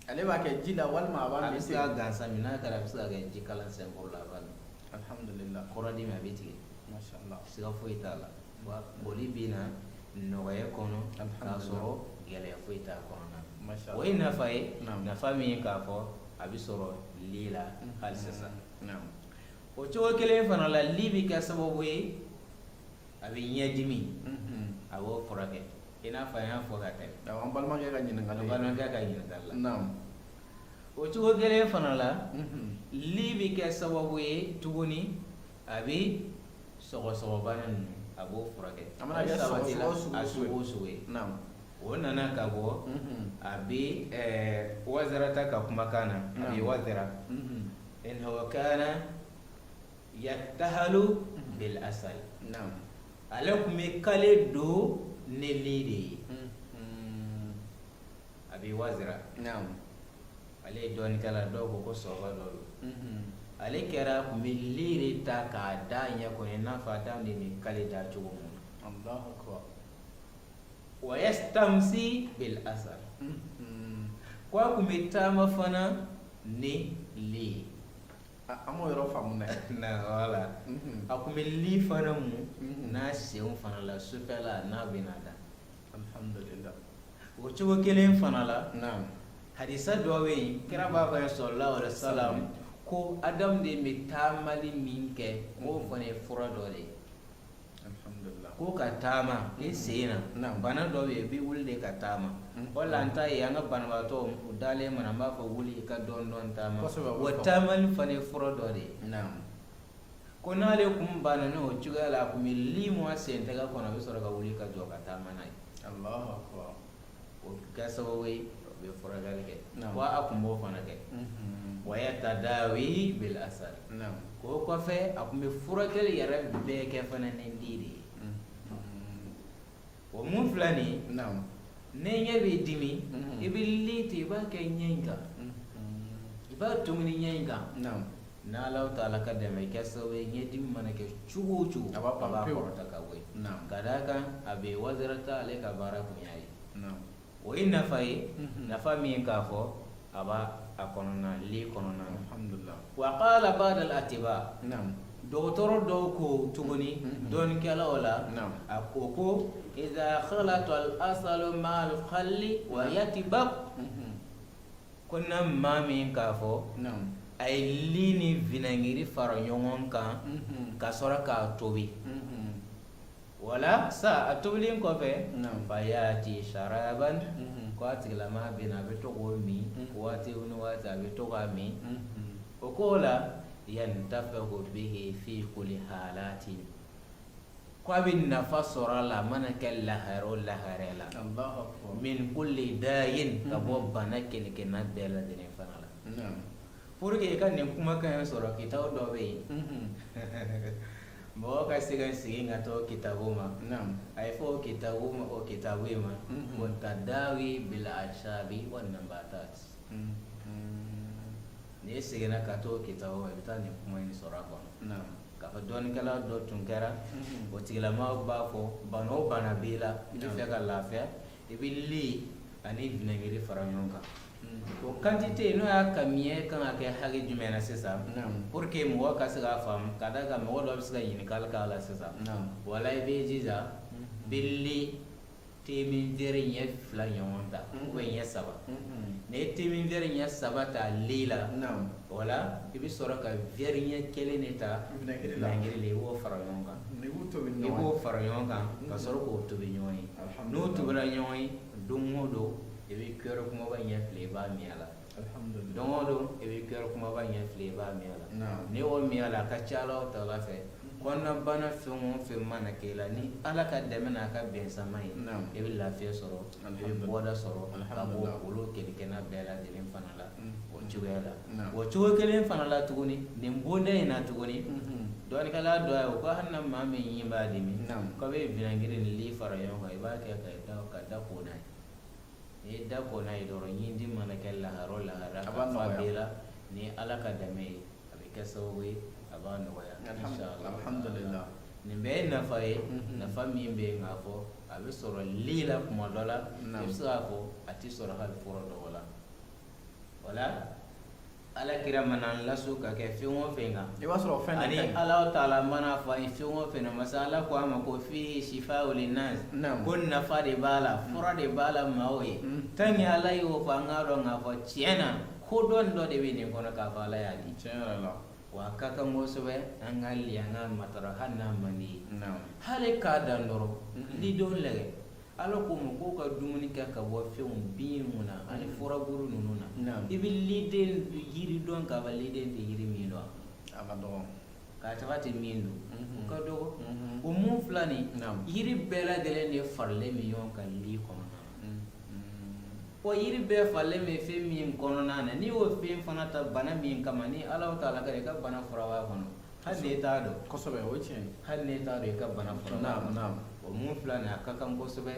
ale b'a kɛ ji la walima a b'a a bɛ se ka gansan min n'a kɛra a bɛ se ka kɛ ji kalan senkɔrɔ la a b'a min alhamdulillah kɔnɔdimi a bɛ tigɛ mashallah siga foyi t'a la wa koli bɛ na nɔgɔya kɔnɔ k'a sɔrɔ gɛlɛya foyi t'a kɔnɔna na o ye nafa ye nafa min ye k'a fɔ a bɛ sɔrɔ li la hali sisan o cogo kelen fana la li bɛ kɛ sababu ye a bɛ ɲɛdimi a b'o furakɛ i n'a fɔ an y'a fɔ ka tɛmɛ an balimakɛ ka ɲininkali an balimakɛ ka ɲininkali la o cogo kelen fana la li bɛ kɛ sababu ye tuguni a bɛ sɔgɔsɔgɔbana ninnu a b'o furakɛ a mana kɛ sɔgɔsɔgɔ sugu a sugu o sugu ye o nana ka bɔ a bɛ wazarata ka kumakan na a bɛ wazara innahu kana yaktahalu bil asal ale tun bɛ kale don ni li de ye a bɛ wazira ale ye dɔnnikɛla dɔw ko ko sɔba dɔ don ale kɛra tun bɛ li de ta k'a da ɲɛ kɔnɔ i n'a fɔ adamaden bɛ kale da cogo min na wa yastamsi bil asal ko a tun bɛ taama fana ni li ye. An m'o yɔrɔ faamu dɛ. Na wala a tun bɛ li fana mun n'a senw fana la sufɛla n'a bɛna da. Alhamdulillah. O cogo kelen fana la, naam hadisa dɔ bɛ yen, kira b'a fɔ sallallahu alaihi wasallam ko adamaden bɛ taamali min kɛ, k'o fana ye fura dɔ de ye. Alhamdulillah. Ko ka taama i sen na, bana dɔ bɛ yen, i bɛ wuli de ka taama. O la an ta ye an ka banabaatɔ u dalen mana, an b'a fɔ wuli i ka dɔɔni dɔɔni taama. Wa taamali fana ye fura dɔ de ye. Naam ko n'ale kun banna n'o cogoya la, a kun bɛ li mun a sen tɛgɛ kɔnɔ, a bɛ sɔrɔ ka wuli ka jɔ ka taama n'a ye. Allahu akbar. O bɛ kɛ sababu ye o bɛ furakɛli kɛ. Wa a kun b'o fana kɛ. Wa yatadawi bil asal. K'o kɔfɛ, a kun bɛ furakɛli yɛrɛ bɛɛ kɛ fana ni li de ye. O mun filɛ nin ye, ne ɲɛ b'i dimi, i bɛ li ta, i b'a kɛ ɲɛ in kan, i b'a tuguni ɲɛ in kan. N'Ala taala ka dɛmɛ i kɛ sababu ye, ɲɛdimi mana kɛ cogo o cogo, a b'a a b'a kɔrɔta ka bɔ yen. Ka d'a kan a bɛ wazirata, ale ka baara kun y'a ye. O ye nafa ye, nafa min k'a fɔ a b'a a kɔnɔna li kɔnɔna na. Alhamdulillah. Wa qala ba'd al atiba, dɔgɔtɔrɔ dɔw ko tuguni, dɔnnikɛlaw la, a ko idha khalata al asalu ma'al khalli wa yatibaq, ko na maa min k'a fɔ a ye li ni vinɛgiri fara ɲɔgɔn kan ka sɔrɔ k'a tobi, wala sa a tobilen kɔfɛ, fayati sharaban, ko a tigilama bɛ na, a bɛ to k'o min waati ni waati, a bɛ to k'a min. O ko la yantafi'u bihi fi kulli halati, ko a bɛ nafa sɔrɔ a la, a mana kɛ lahara o lahara la, Allahu akbar. Min kulli dayin, ka bɔ bana kelen-kelenna bɛɛ lajɛlen fana la. Pour que i ka nin kumakan in sɔrɔ, kitabu dɔ bɛ yen, mɔgɔ ka se ka segin ka taa o kitabu ma. A ye fɔ o kitabu ma, o kitabu in ma ko tadawi bil ashabi wa nabatat. N'i seginna ka taa o kitabu ma, i bɛ taa nin kuma in sɔrɔ a kɔnɔ, k'a fɔ dɔnnikɛla dɔ tun kɛra. O tigilama b'a fɔ bana o bana b'i la, i bɛ fɛ ka lafiya, i bɛ li ani vinɛgiri fara ɲɔgɔn kan. O quantité n'o y'a kamiɲɛ kan ka kɛ hakɛ jumɛn na sisan, pour que mɔgɔ ka se k'a faamu, ka d'a kan mɔgɔ dɔ bɛ se ka ɲininkali k'a la sisan, wala i b'i jija, i bɛ li temin verre ɲɛ 2 ɲɔgɔn ta ou bien ɲɛ 3. N'i ye temin verre ɲɛ 3 ta li la, wala i bɛ sɔrɔ ka verre ɲɛ 1 de ta Vinaigre la. Vinaigre la, i b'o fara ɲɔgɔn kan. I b'u tobi I ni ɲɔgɔn b'o ye. fara ɲɔgɔn kan ka sɔrɔ k'o tobi ɲɔgɔn ye. Alhamdulillah. N'o tobira ɲɔgɔn ye, don o don i bɛ cuillère kumaba ɲɛ 2, i b'a min a la. Alhamdulillah. Don o don i bɛ cuillère kumaba ɲɛ 2, i b'a min a la. N'i y'o min a la, a ka ca Ala taala fɛ, kɔnɔnabana fɛn o fɛn mana kɛ i la, ni Ala ka dɛmɛ n'a ka bɛnsama ye, i bɛ lafiya sɔrɔ, i bɛ bɔda sɔrɔ ka bɔ olu kelikɛna bɛɛ lajɛlen fana la o cogoya la. O cogo kelen fana la tuguni, nin bonda in na tuguni, dɔnnikɛla dɔ ye o ko hali na maa min ɲin b'a dimi, k'a bɛ vinaigre ni li fara ɲɔgɔn kan, i b'a kɛ ka da ko n'a ye. N'i ye da ko n'a ye dɔrɔn, ɲindi mana kɛ lahara o lahara, A ka b'a fɔ a nɔgɔya. b'e la, ni Ala ka dɛmɛ ye, a bɛ kɛ sababu ye a b'a nɔgɔya, inshallah. Alhamdulillah. Nin bɛɛ ye nafa ye, nafa min bɛ yen k'a fɔ a bɛ sɔrɔ li la kuma dɔ la, i bɛ se k'a fɔ a tɛ sɔrɔ hali fura dɔw la. Wala Ala kira mana an laso ka kɛ fɛn o fɛn kan, I b'a sɔrɔ fɛn de ani ka ɲi. Ala taala mana fɔ an ye fɛn o fɛn na, masa Ala ko a ma ko fihi shifa linnas, ko nafa de b'a la, fura de b'a la maaw ye. Tant que Ala y'o fɔ, an k'a dɔn k'a fɔ tiɲɛ na kodɔn dɔ de bɛ nin kɔnɔ k'a fɔ Ala y'a di. Tiɲɛ yɛrɛ la. Wa a ka kan kosɛbɛ an ka li, an ka matara hali n'a man di ye. Hali k'a dan dɔrɔn, lidenw lajɛ, Ala ko ma k'u ka dumuni kɛ ka bɔ fɛnw bin mun na ani furabulu ninnu na. I bɛ liden yiri dɔn k'a fɔ liden tɛ yiri min dɔn. A ka dɔgɔ. K'a taga tɛ min dun, o ka dɔgɔ. O mun filɛ nin, yiri bɛɛ lajɛlen de faralen bɛ ɲɔgɔn kan li kɔnɔna na. O yiri bɛɛ faralen bɛ fɛn min kɔnɔna na, n'i y'o fɛn fana ta bana min kama, ni Ala taala ka i ka bana fura b'a kɔnɔ, hali n'e t'a dɔn. Kosɛbɛ, o ye tiɲɛ ye. Hali n'e t'a dɔn i ka bana fura b'a kɔnɔ. O mun filɛ nin, a ka kan kosɛbɛ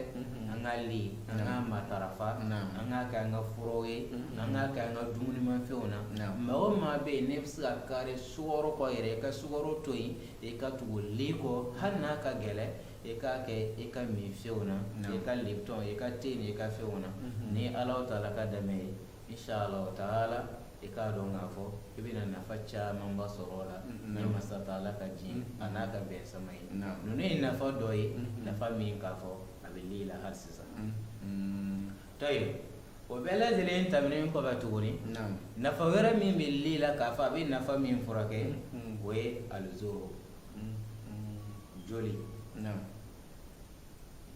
an ka li, an ka matarafa, an k'a kɛ an ka furaw ye, an k'a kɛ an ka dumunimafɛnw na. Maa o maa bɛ yen n'e bɛ se ka kari sukaro kɔ yɛrɛ, i ka sukaro to yen, i ka tugu li kɔ, hali n'a ka gɛlɛn, i k'a kɛ i ka minfɛnw na, i ka lipton, i ka te ni i ka fɛnw na. Ni Ala taala ka dɛmɛ ye, inshallah taala. I k'a dɔn k'a fɔ i bɛna nafa camanba sɔrɔ o la ni masa taala ka diɲɛ a n'a ka bɛn sama ye. Ninnu ye nafa dɔ ye, nafa min k'a fɔ a bɛ li la hali sisan. Tayib, o bɛɛ lajɛlen tɛmɛnen kɔfɛ tuguni, nafa wɛrɛ min bɛ li la k'a fɔ a bɛ nafa min furakɛ, o ye alizoro joli.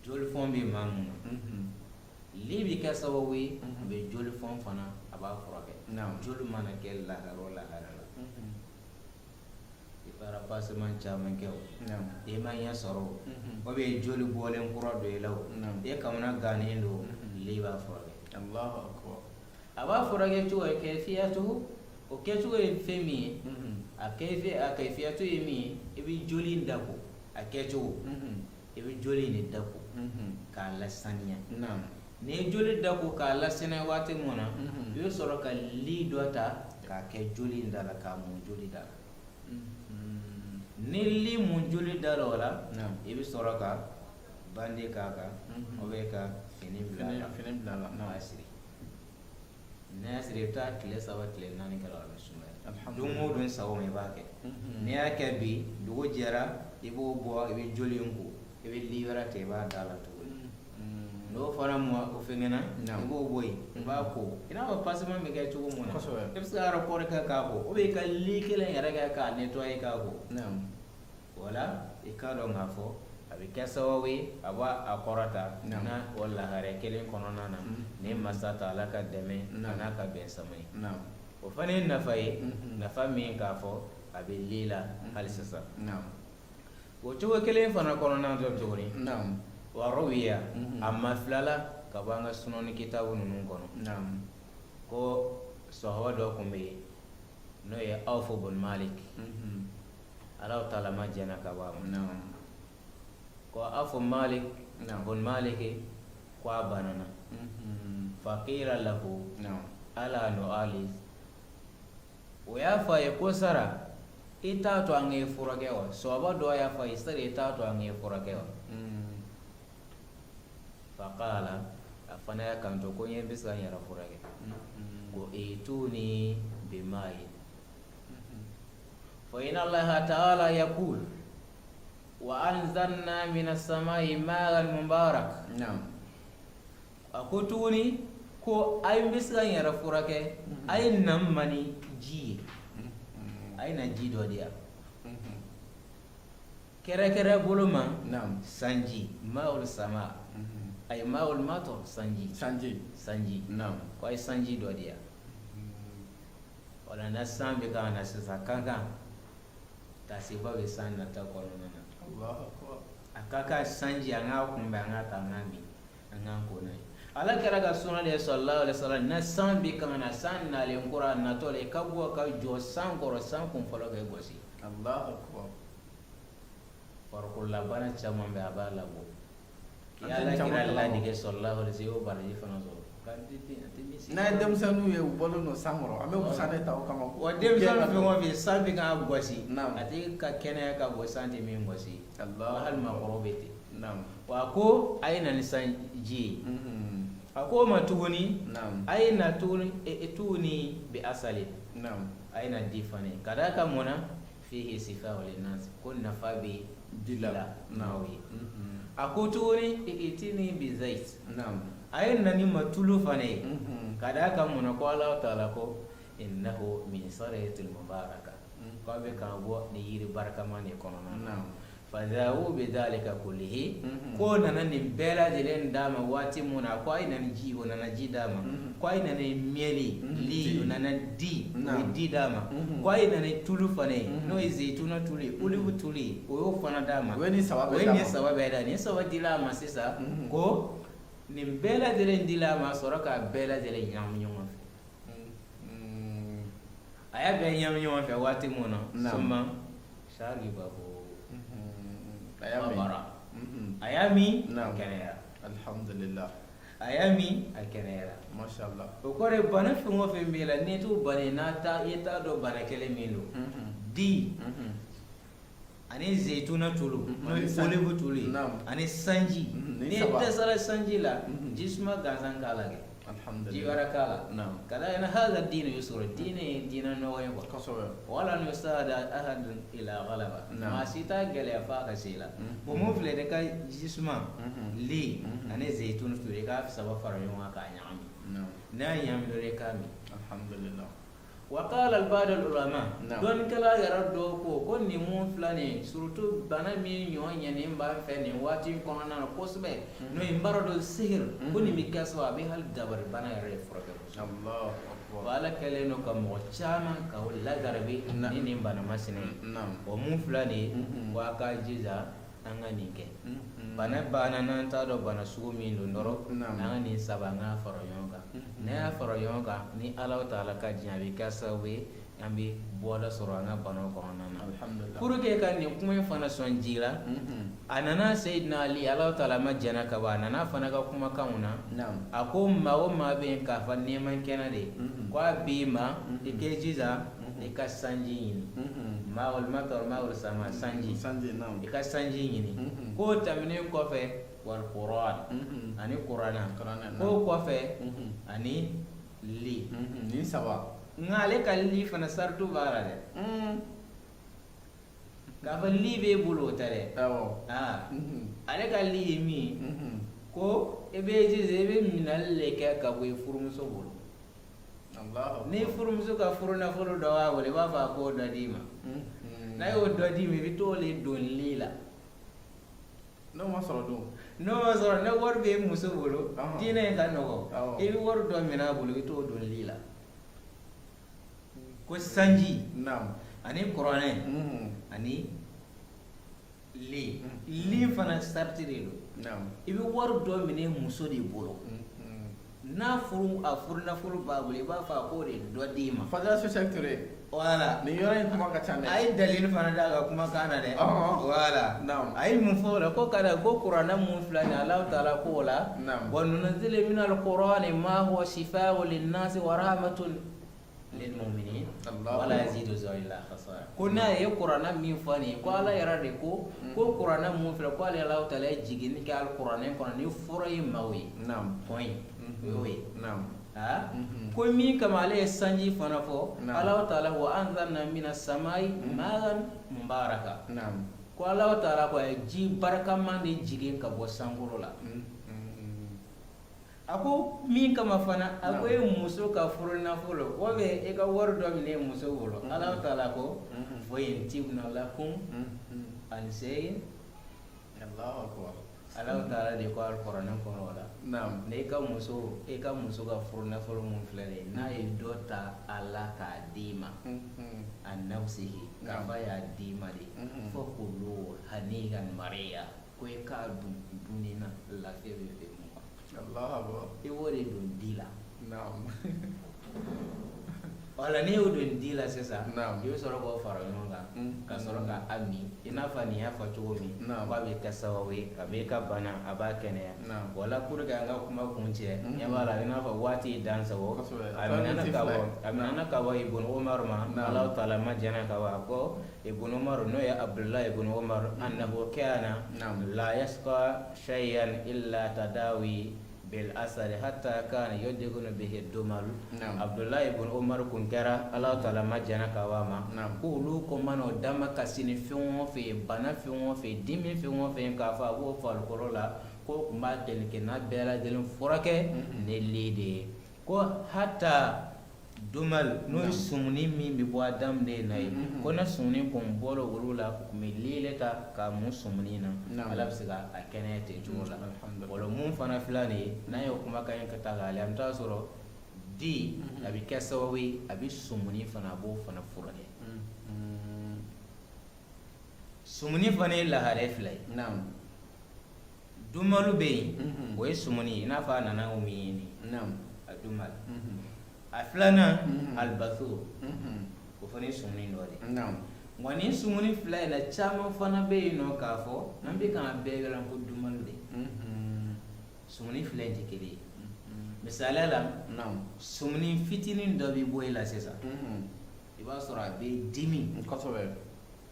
Jolifɔn bɛ maa mun na, li bɛ kɛ sababu ye a bɛ jolifɔn fana, a b'a furakɛ. Joli mana kɛ lahara o lahara la, i taara pansement caman kɛ o, i ma ɲɛ sɔrɔ o, ou bien joli bɔlen kura don i la o, e kamana gannen don, li b'a furakɛ. A b'a furakɛ cogo ye kɛfiyatu, o kɛcogo ye fɛn min ye, a a kɛfiyatu ye min ye, i bɛ joli in dako a kɛcogo, i bɛ joli in de dako k'a lasaniya. N'i ye joli dako k'a lasaniya waati min na, i bɛ sɔrɔ ka li dɔ ta k'a kɛ joli in da la, k'a mun joli da la. Ni li mun joli da la, o la i bɛ sɔrɔ ka bande k'a kan ou bien ka fini bila a kan, fini bila la. K'a siri. N'i y'a siri, i bɛ taa tile 3, tile 4 kɛ, a bɛ sumaya. Don o don sɔgɔma i b'a kɛ. N'i y'a kɛ bi, dugu jɛra, i b'o bɔ, i bɛ joli in ko, i bɛ li wɛrɛ ta, i b'a da la tuguni. N'o fana mɔ o fɛngɛnna, i b'o bɔ yen, i b'a ko i n'a fɔ pansement bɛ kɛ cogo min na. I bɛ se ka rapport kɛ k'a ko, ou bien i ka li kelen yɛrɛ kɛ k'a nettoyer k'a ko. Wala i k'a dɔn k'a fɔ a bɛ kɛ sababu ye a b'a a kɔrɔta na o lahara kelen kɔnɔna na ni masa taala ka dɛmɛ a n'a ka bɛn sama ye. O fana ye nafa ye, nafa min k'a fɔ a bɛ li la hali sisan. O cogo kelen fana kɔnɔna dɔ tuguni, wa ruwiya, a ma filala ka bɔ an ka sunani kitabu ninnu kɔnɔ ko sahaba dɔ tun bɛ yen, n'o ye Awfu bun Malik, Ala taala ma jɛnna ka bɔ a ma, ko Awfu Malik bun Malik ko a banana. Faqila lahu ala nu'alij, o y'a fɔ a ye ko sara i t'a to an k'e furakɛ wa? Sahaba dɔ y'a fɔ a ye, sara i t'a to an k'e furakɛ wa? Faqala, a fana y'a kanto ko n ye bɛ se ka n yɛrɛ furakɛ, ko ituni bimayin fa inna Allaha ta'ala yaqul wa anzalna minas samai ma'an mubarak. A ko tuguni ko a ye n bɛ se ka n yɛrɛ furakɛ, a ye na n ma ni ji ye, a ye na ji dɔ di yan, kɛrɛkɛrɛ bolo ma sanji, ma'ul sama, a ye ma'ul matar, sanji. Sanji. Sanji, ko a ye sanji dɔ di yan. Wala na san bɛ ka na sisan, ka kan tasiba bɛ san nata kɔnɔna na. A ka kan sanji an k'a kunbɛn, an k'a ta, an k'a min, an k'an ko n'a ye. Ala kira ka sunna de sallallahu alaihi wasallam, na san bɛ ka na, san nalen kura natɔ la, i ka bɔ ka jɔ san kɔrɔ, san kun fɔlɔ kɛ gosi. Farikololabana caman bɛ, a b'a labɔ. I An ala tɛ kira caman kalama. ladege sallallahu alaihi wasallam, i y'o baraji fana sɔrɔ. N'a ye denmisɛnninw ye u bɔlen don san kɔrɔ, an bɛ busan de ta o kama. Wa denmisɛnnin fɛn o fɛn san bɛ k'a gosi, a tigi ka kɛnɛya ka bɔ san tɛ min gosi, wa hali maakɔrɔw bɛ ten. Wa a ko a ye na ni sanji ye. A ko o ma tuguni, a ye na tuguni tuguni bi asali, a ye na di fana ye, ka d'a kan mun na, fihi sifa linnas, ko nafa bɛ di la maaw ye. A ko tuguni itini bi zayit, a ye na ni ma tulu fana ye, ka d'a kan mun na, ko Ala taala ko innahu min shajaratil mubaraka, k'a bɛ ka bɔ ni yiri barikama de kɔnɔna na. Faja'u bi dhalika kullihi, ko nana nin bɛɛ lajɛlen d'a ma waati mun na, ko a ye na ni ji, o nana ji d'a ma, ko a ye na ni miel li, o nana di, o ye di d'a ma, ko a ye na ni tulu fana ye, n'o ye zeyituna tulu ye, olive tulu ye, o y'o fana d'a ma. O ye nin saba O bɛɛ ye d'a nin ma. saba bɛɛ d'a, nin saba dila a ma sisan, ko nin bɛɛ lajɛlen dila a ma, sɔrɔ k'a bɛɛ lajɛlen ɲagami ɲɔgɔn fɛ. A y'a bɛɛ ɲagami ɲɔgɔn fɛ waati mun na, summa sharibahu, A y'a min. bara a y'a min, a kɛnɛyara. Alhamdulillah. A y'a min, a kɛnɛyara. Mashallah. O kɔrɔ ye bana fɛn o fɛn b'e la, n'i t'o bana ye, n'a ta i t'a dɔn bana kelen min don, di ani zeyituna tulu, n'o ye olive tulu ye, ani sanji. N'i dɛsɛra sanji la, ji suma gansan k'a la kɛ. Ji wɛrɛ k'a la ka da ina hadha dinu yusru, diinɛ ye diinɛ nɔgɔ ye quoi. Walan yusada ahadun illa ghalaba, maa si t'a gɛlɛya f'a ka se i la. Bon, mun filɛ dɛ, ka ji suma, li ani zeyitun turu, i k'a saba fara ɲɔgɔn kan k'a ɲagami. N'a y'a ɲagami dɔrɔn, i k'a min. Alhamdulillah. Wa qala ba'd al ulama, dɔnnikɛla yɛrɛ dɔw ko nin mun filɛ nin ye, surtout bana min ɲɔ ɲɛnen b'a fɛ nin waati in kɔnɔna na kosɛbɛ, n'o ye maradu sihir, ko nin bɛ kɛ sababu a bɛ hali dabari bana yɛrɛ de furakɛ. Wa Ala kɛlen don ka mɔgɔ caman ka o lajarabi ni nin bana masina ye. O mun filɛ nin ye, wa k'a jija an ka nin kɛ. Bana banna, n'an t'a dɔn bana sugu min don dɔrɔn, an ka nin saba, an k'a fara ɲɔgɔn kan. N'a y'a fara ɲɔgɔn kan, ni Ala taala ka diɲɛ, a bɛ kɛ sababu ye an bɛ bɔda sɔrɔ an ka banaw kɔnɔna na. Pour que ka nin kuma in fana sɔn ji la, a nana Seyidina Ali, Ala taala ma jɛnna ka bɔ, a nana fana ka kumakanw na, a ko maa o maa bɛ yen k'a fɔ n'i man kɛnɛ de, ko a b'i ma, i k'i jija i ka sanji ɲini, maul matar, maul sama, sanji, i ka sanji ɲini. K'o tɛmɛnen kɔfɛ, wal Quran, ani kuranɛ. K'o kɔfɛ, ani li. Nin saba. Nka ale ka li fana, saritu b'a la dɛ. K'a fɔ li b'e bolo, o tɛ dɛ. Aa, ale ka li ye min ye, ko i bɛ jija i bɛ minɛli de kɛ ka bɔ i furumuso bolo. Ni furumuso ka furu nafolo dɔ b'a bolo, i b'a fɔ a k'o dɔ d'i ma. N'a y'o dɔ d'i ma, i bɛ t'o le don li la. N'o ma sɔrɔ dun? N'o ma sɔrɔ, ne wari bɛ muso bolo, diinɛ in ka nɔgɔ, i bɛ wari dɔ minɛ a bolo, i bɛ t'o don li la. Ko sanji ani kuranɛ ani li. Li fana sariti de don, i bɛ wari dɔ minɛ muso de bolo. N'a furu, a furu nafolo b'a bolo, i b'a fɔ a k'o de dɔ d'i ma. Fadila Cheikh Touré. Voilà. Nin yɔrɔ in kuma ka ca dɛ. A ye dalili fana d'a ka kumakan na dɛ. Voilà. A ye mun fɔ o la? Ko ka da ko kuranɛ mun filɛ nin ye, Alahu taala ko o la: wa nunazzilu minal qur'ani ma huwa shifaa'un linnasi wa rahmatun lilmu'minin wala yazidu illa khasara. Ko n'a ye kuranɛ min fɔ nin ye, ko Ala yɛrɛ de ko kuranɛ mun filɛ, ko ale Alahu taala ye jiginni kɛ alikuranɛ kɔnɔ ni fura ye maaw ye. Point, o y'o ye. Aa, ko min kama ale ye sanji fana fɔ, Alahu taala: wa anzalna mina samai ma'an mubaraka. Ko Alahu taala ko a ye ji barikama de jigin ka bɔ sankolo la. A ko min kama fana, a ko e muso ka furu nafolo o bɛ e ka wari dɔ minɛ muso bolo, Alahu taala ko fa in tibna lakum an shay'in. Alahu taala de ko alikuranɛ kɔnɔ o la, n'e ka muso, e ka muso ka furu nafolo mun filɛ nin ye, n'a ye dɔ ta a la k'a d'i ma, an nafsihi, k'a fɔ a y'a d'i ma de, fakulu hani'an mariya, ko e k'a dun dunni na lafiya bɛ fɛn mun kan, i b'o de don di la. Wala n'i y'o don di la sisan, i bɛ sɔrɔ k'o fara ɲɔgɔn kan ka sɔrɔ ka a min, i n'a fɔ nin y'a fɔ cogo min, k'a bɛ kɛ sababu ye a b'e ka bana, a b'a kɛnɛya. Wala pour que an ka kuma kun cɛ, ɲɛ b'a la, i n'a fɔ waati ye dan sago. A minɛna ka bɔ Ibn Umar ma, Alahu taala ma jɛnna ka bɔ, a ko Ibn Umar, n'o ye Abdulahi ibn Umar, annahu kana la yasqa shay'an illa tadawi bil asali hatta kana yudghanu bihi dumal. Abdulahi ibn Umar kun kɛra, Alahu taala ma jɛnna ka bɔ a ma, ko olu ko mana o dama kasi ni fɛn o fɛn ye, bana fɛn o fɛn, dimi fɛn o fɛn, k'a fɔ a b'o farikolo la, ko tun b'a n'a bɛɛ lajɛlen furakɛ ni li de ye. Ko hata dumal, n'o ye sumuni min bɛ bɔ adamaden na ye, ko ne sumuni kun bɔra olu la, u tun bɛ li le ta ka mun sumuni na, Ala bɛ se ka a kɛnɛya ten cogo la. O mun fana filɛ nin ye, n'an y'o kumakan in ka ta k'a lajɛ, an bɛ taa sɔrɔ di a bɛ kɛ sababu ye a bɛ sumuni fana, a b'o fana furakɛ. Sumuni fana ye lahalaya fila ye. Dumalu bɛ yen, o ye sumuni ye, i n'a fɔ a nana o min ye nin a dumal. A filanan, alibasur, o fana ye sumuni dɔ de ye. Nka nin sumuni fila in na, caman fana bɛ yen nɔ k'a fɔ an bɛ k'an bɛɛ wele ko dumalu de. Sumuni fila in tɛ kelen ye. Misaliya la, sumuni fitinin dɔ bɛ bɔ e la sisan, i b'a sɔrɔ a bɛ dimi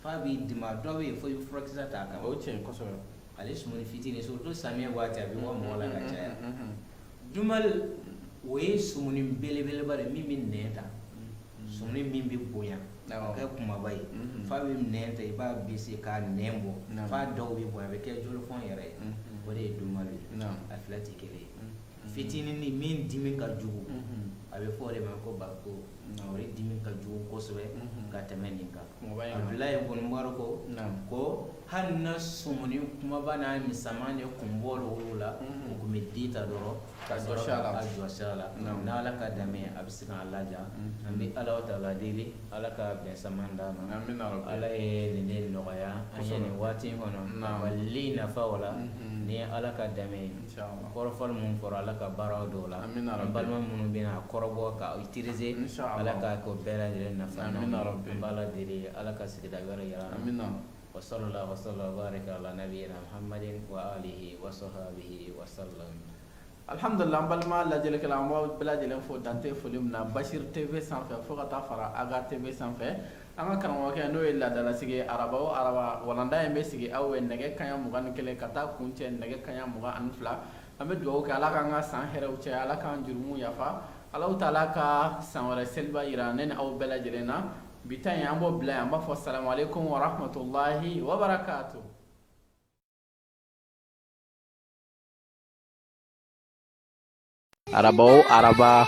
f'a b'i dimi. A dɔ bɛ yen fo i bɛ furakisɛ t'a kan. O tiɲɛ kosɛbɛ. Ale sumuni fitinin, surtout samiyɛ waati, a bɛ bɔ mɔgɔ la ka caya. Dumali O ye sumuni belebeleba de min bɛ nɛn ta, sumuni min bɛ bonya ka kɛ kumaba ye, f'a bɛ nɛn ta, i b'a bisi k'a nɛn bɔ, f'a dɔw bɛ bɔ, a bɛ kɛ jolifɔn yɛrɛ ye. O de ye dumalu ye. A fila tɛ kelen ye. Fitinin ni min dimi ka jugu, a bɛ fɔ o de ma ko bako. O de dimi ka jugu kosɛbɛ ka tɛmɛ nin kan. Abudulayi bun Umaru ko hali na sumuni kumaba n'a misɛnman de kun bɔra olu la, u tun bɛ di ta dɔrɔn ka jɔsi a la. N'Ala ka dɛmɛ, a bɛ se k'an laja. An bɛ Ala taala deli, Ala ka bɛn saman d'an ma. Ala ye nin de nɔgɔya an ye nin waati in kɔnɔ wali nafa o la. Ni Ala ka dɛmɛ ye, kɔrɔfɔli minnu fɔra, Ala ka baaraw dɔw la, an balima minnu bɛna a kɔrɔbɔ ka utiliser, Ala ka ko bɛɛ lajɛlen nafa. An b'Ala deli, Ala ka sigida wɛrɛ yira an na. Wa sallallahu wa sallam wa baraka ala nabiyina Muhammadin wa alihi wa sahbihi wa sallam. Alhamdulillah, an balima lajɛlikɛla, an b'aw bɛɛ lajɛlen fo dan tɛ foli min na Bashir TV sanfɛ fo ka taa fara Aga TV sanfɛ. An ka karamɔgɔkɛ n'o ye laadalasigi ye, araba o araba walanda in bɛ sigi aw ye nɛgɛ kaɲa 21 ka taa kuncɛ nɛgɛ kaɲa 22. An bɛ dugawu kɛ, Ala k'an ka san hɛrɛw caya, Ala k'an jurumuw yafa, Alahu taala ka san wɛrɛ seliba yira ne ni aw bɛɛ lajɛlen na. Bi ta in, an b'o bila yan. An b'a fɔ salamu aleykum wa rahmatulahi wa barakatu. Araba o araba,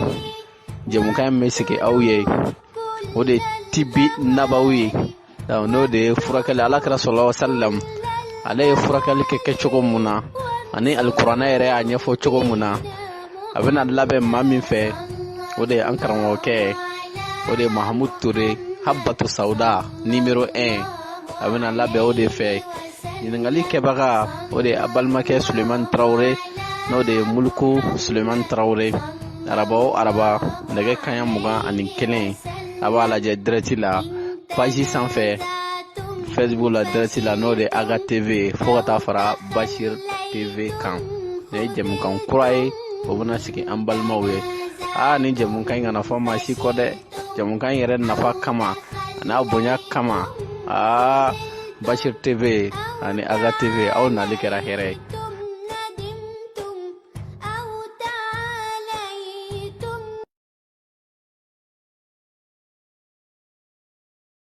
jɛmukan in bɛ sigi aw ye, o de tibi nabawi ye, n'o de ye furakɛli. Ala kira sallallahu alaihi wasallam, ale ye furakɛli kɛ kɛcogo mun na, ani alikuranɛ yɛrɛ y'a ɲɛfɔ cogo mun na, a bɛna labɛn maa min fɛ, o de ye an karamɔgɔkɛ, o de ye Mahamudu Ture, Habatu Sawuda numéro 1. A bɛna labɛn o de fɛ. Ɲininkali kɛbaga, o de ye a balimakɛ Sulemani Tarawele, n'o de ye Muluku Sulemani Tarawele. Araba o araba, nɛgɛ kaɲa 21, a b'a lajɛ direct la page sanfɛ Facebook la, direct la, n'o de ye Aga TV, fo ka taa fara Bashir TV kan. Nin ye jɛmukan kura ye, o bɛna sigi an balimaw ye. Aa, ni jɛmukan in kana fɔ maa si kɔ dɛ. Jɛmukan in yɛrɛ nafa kama, a n'a bonya kama, aa, Bashir TV ani Aga TV, aw nali kɛra hɛrɛ ye.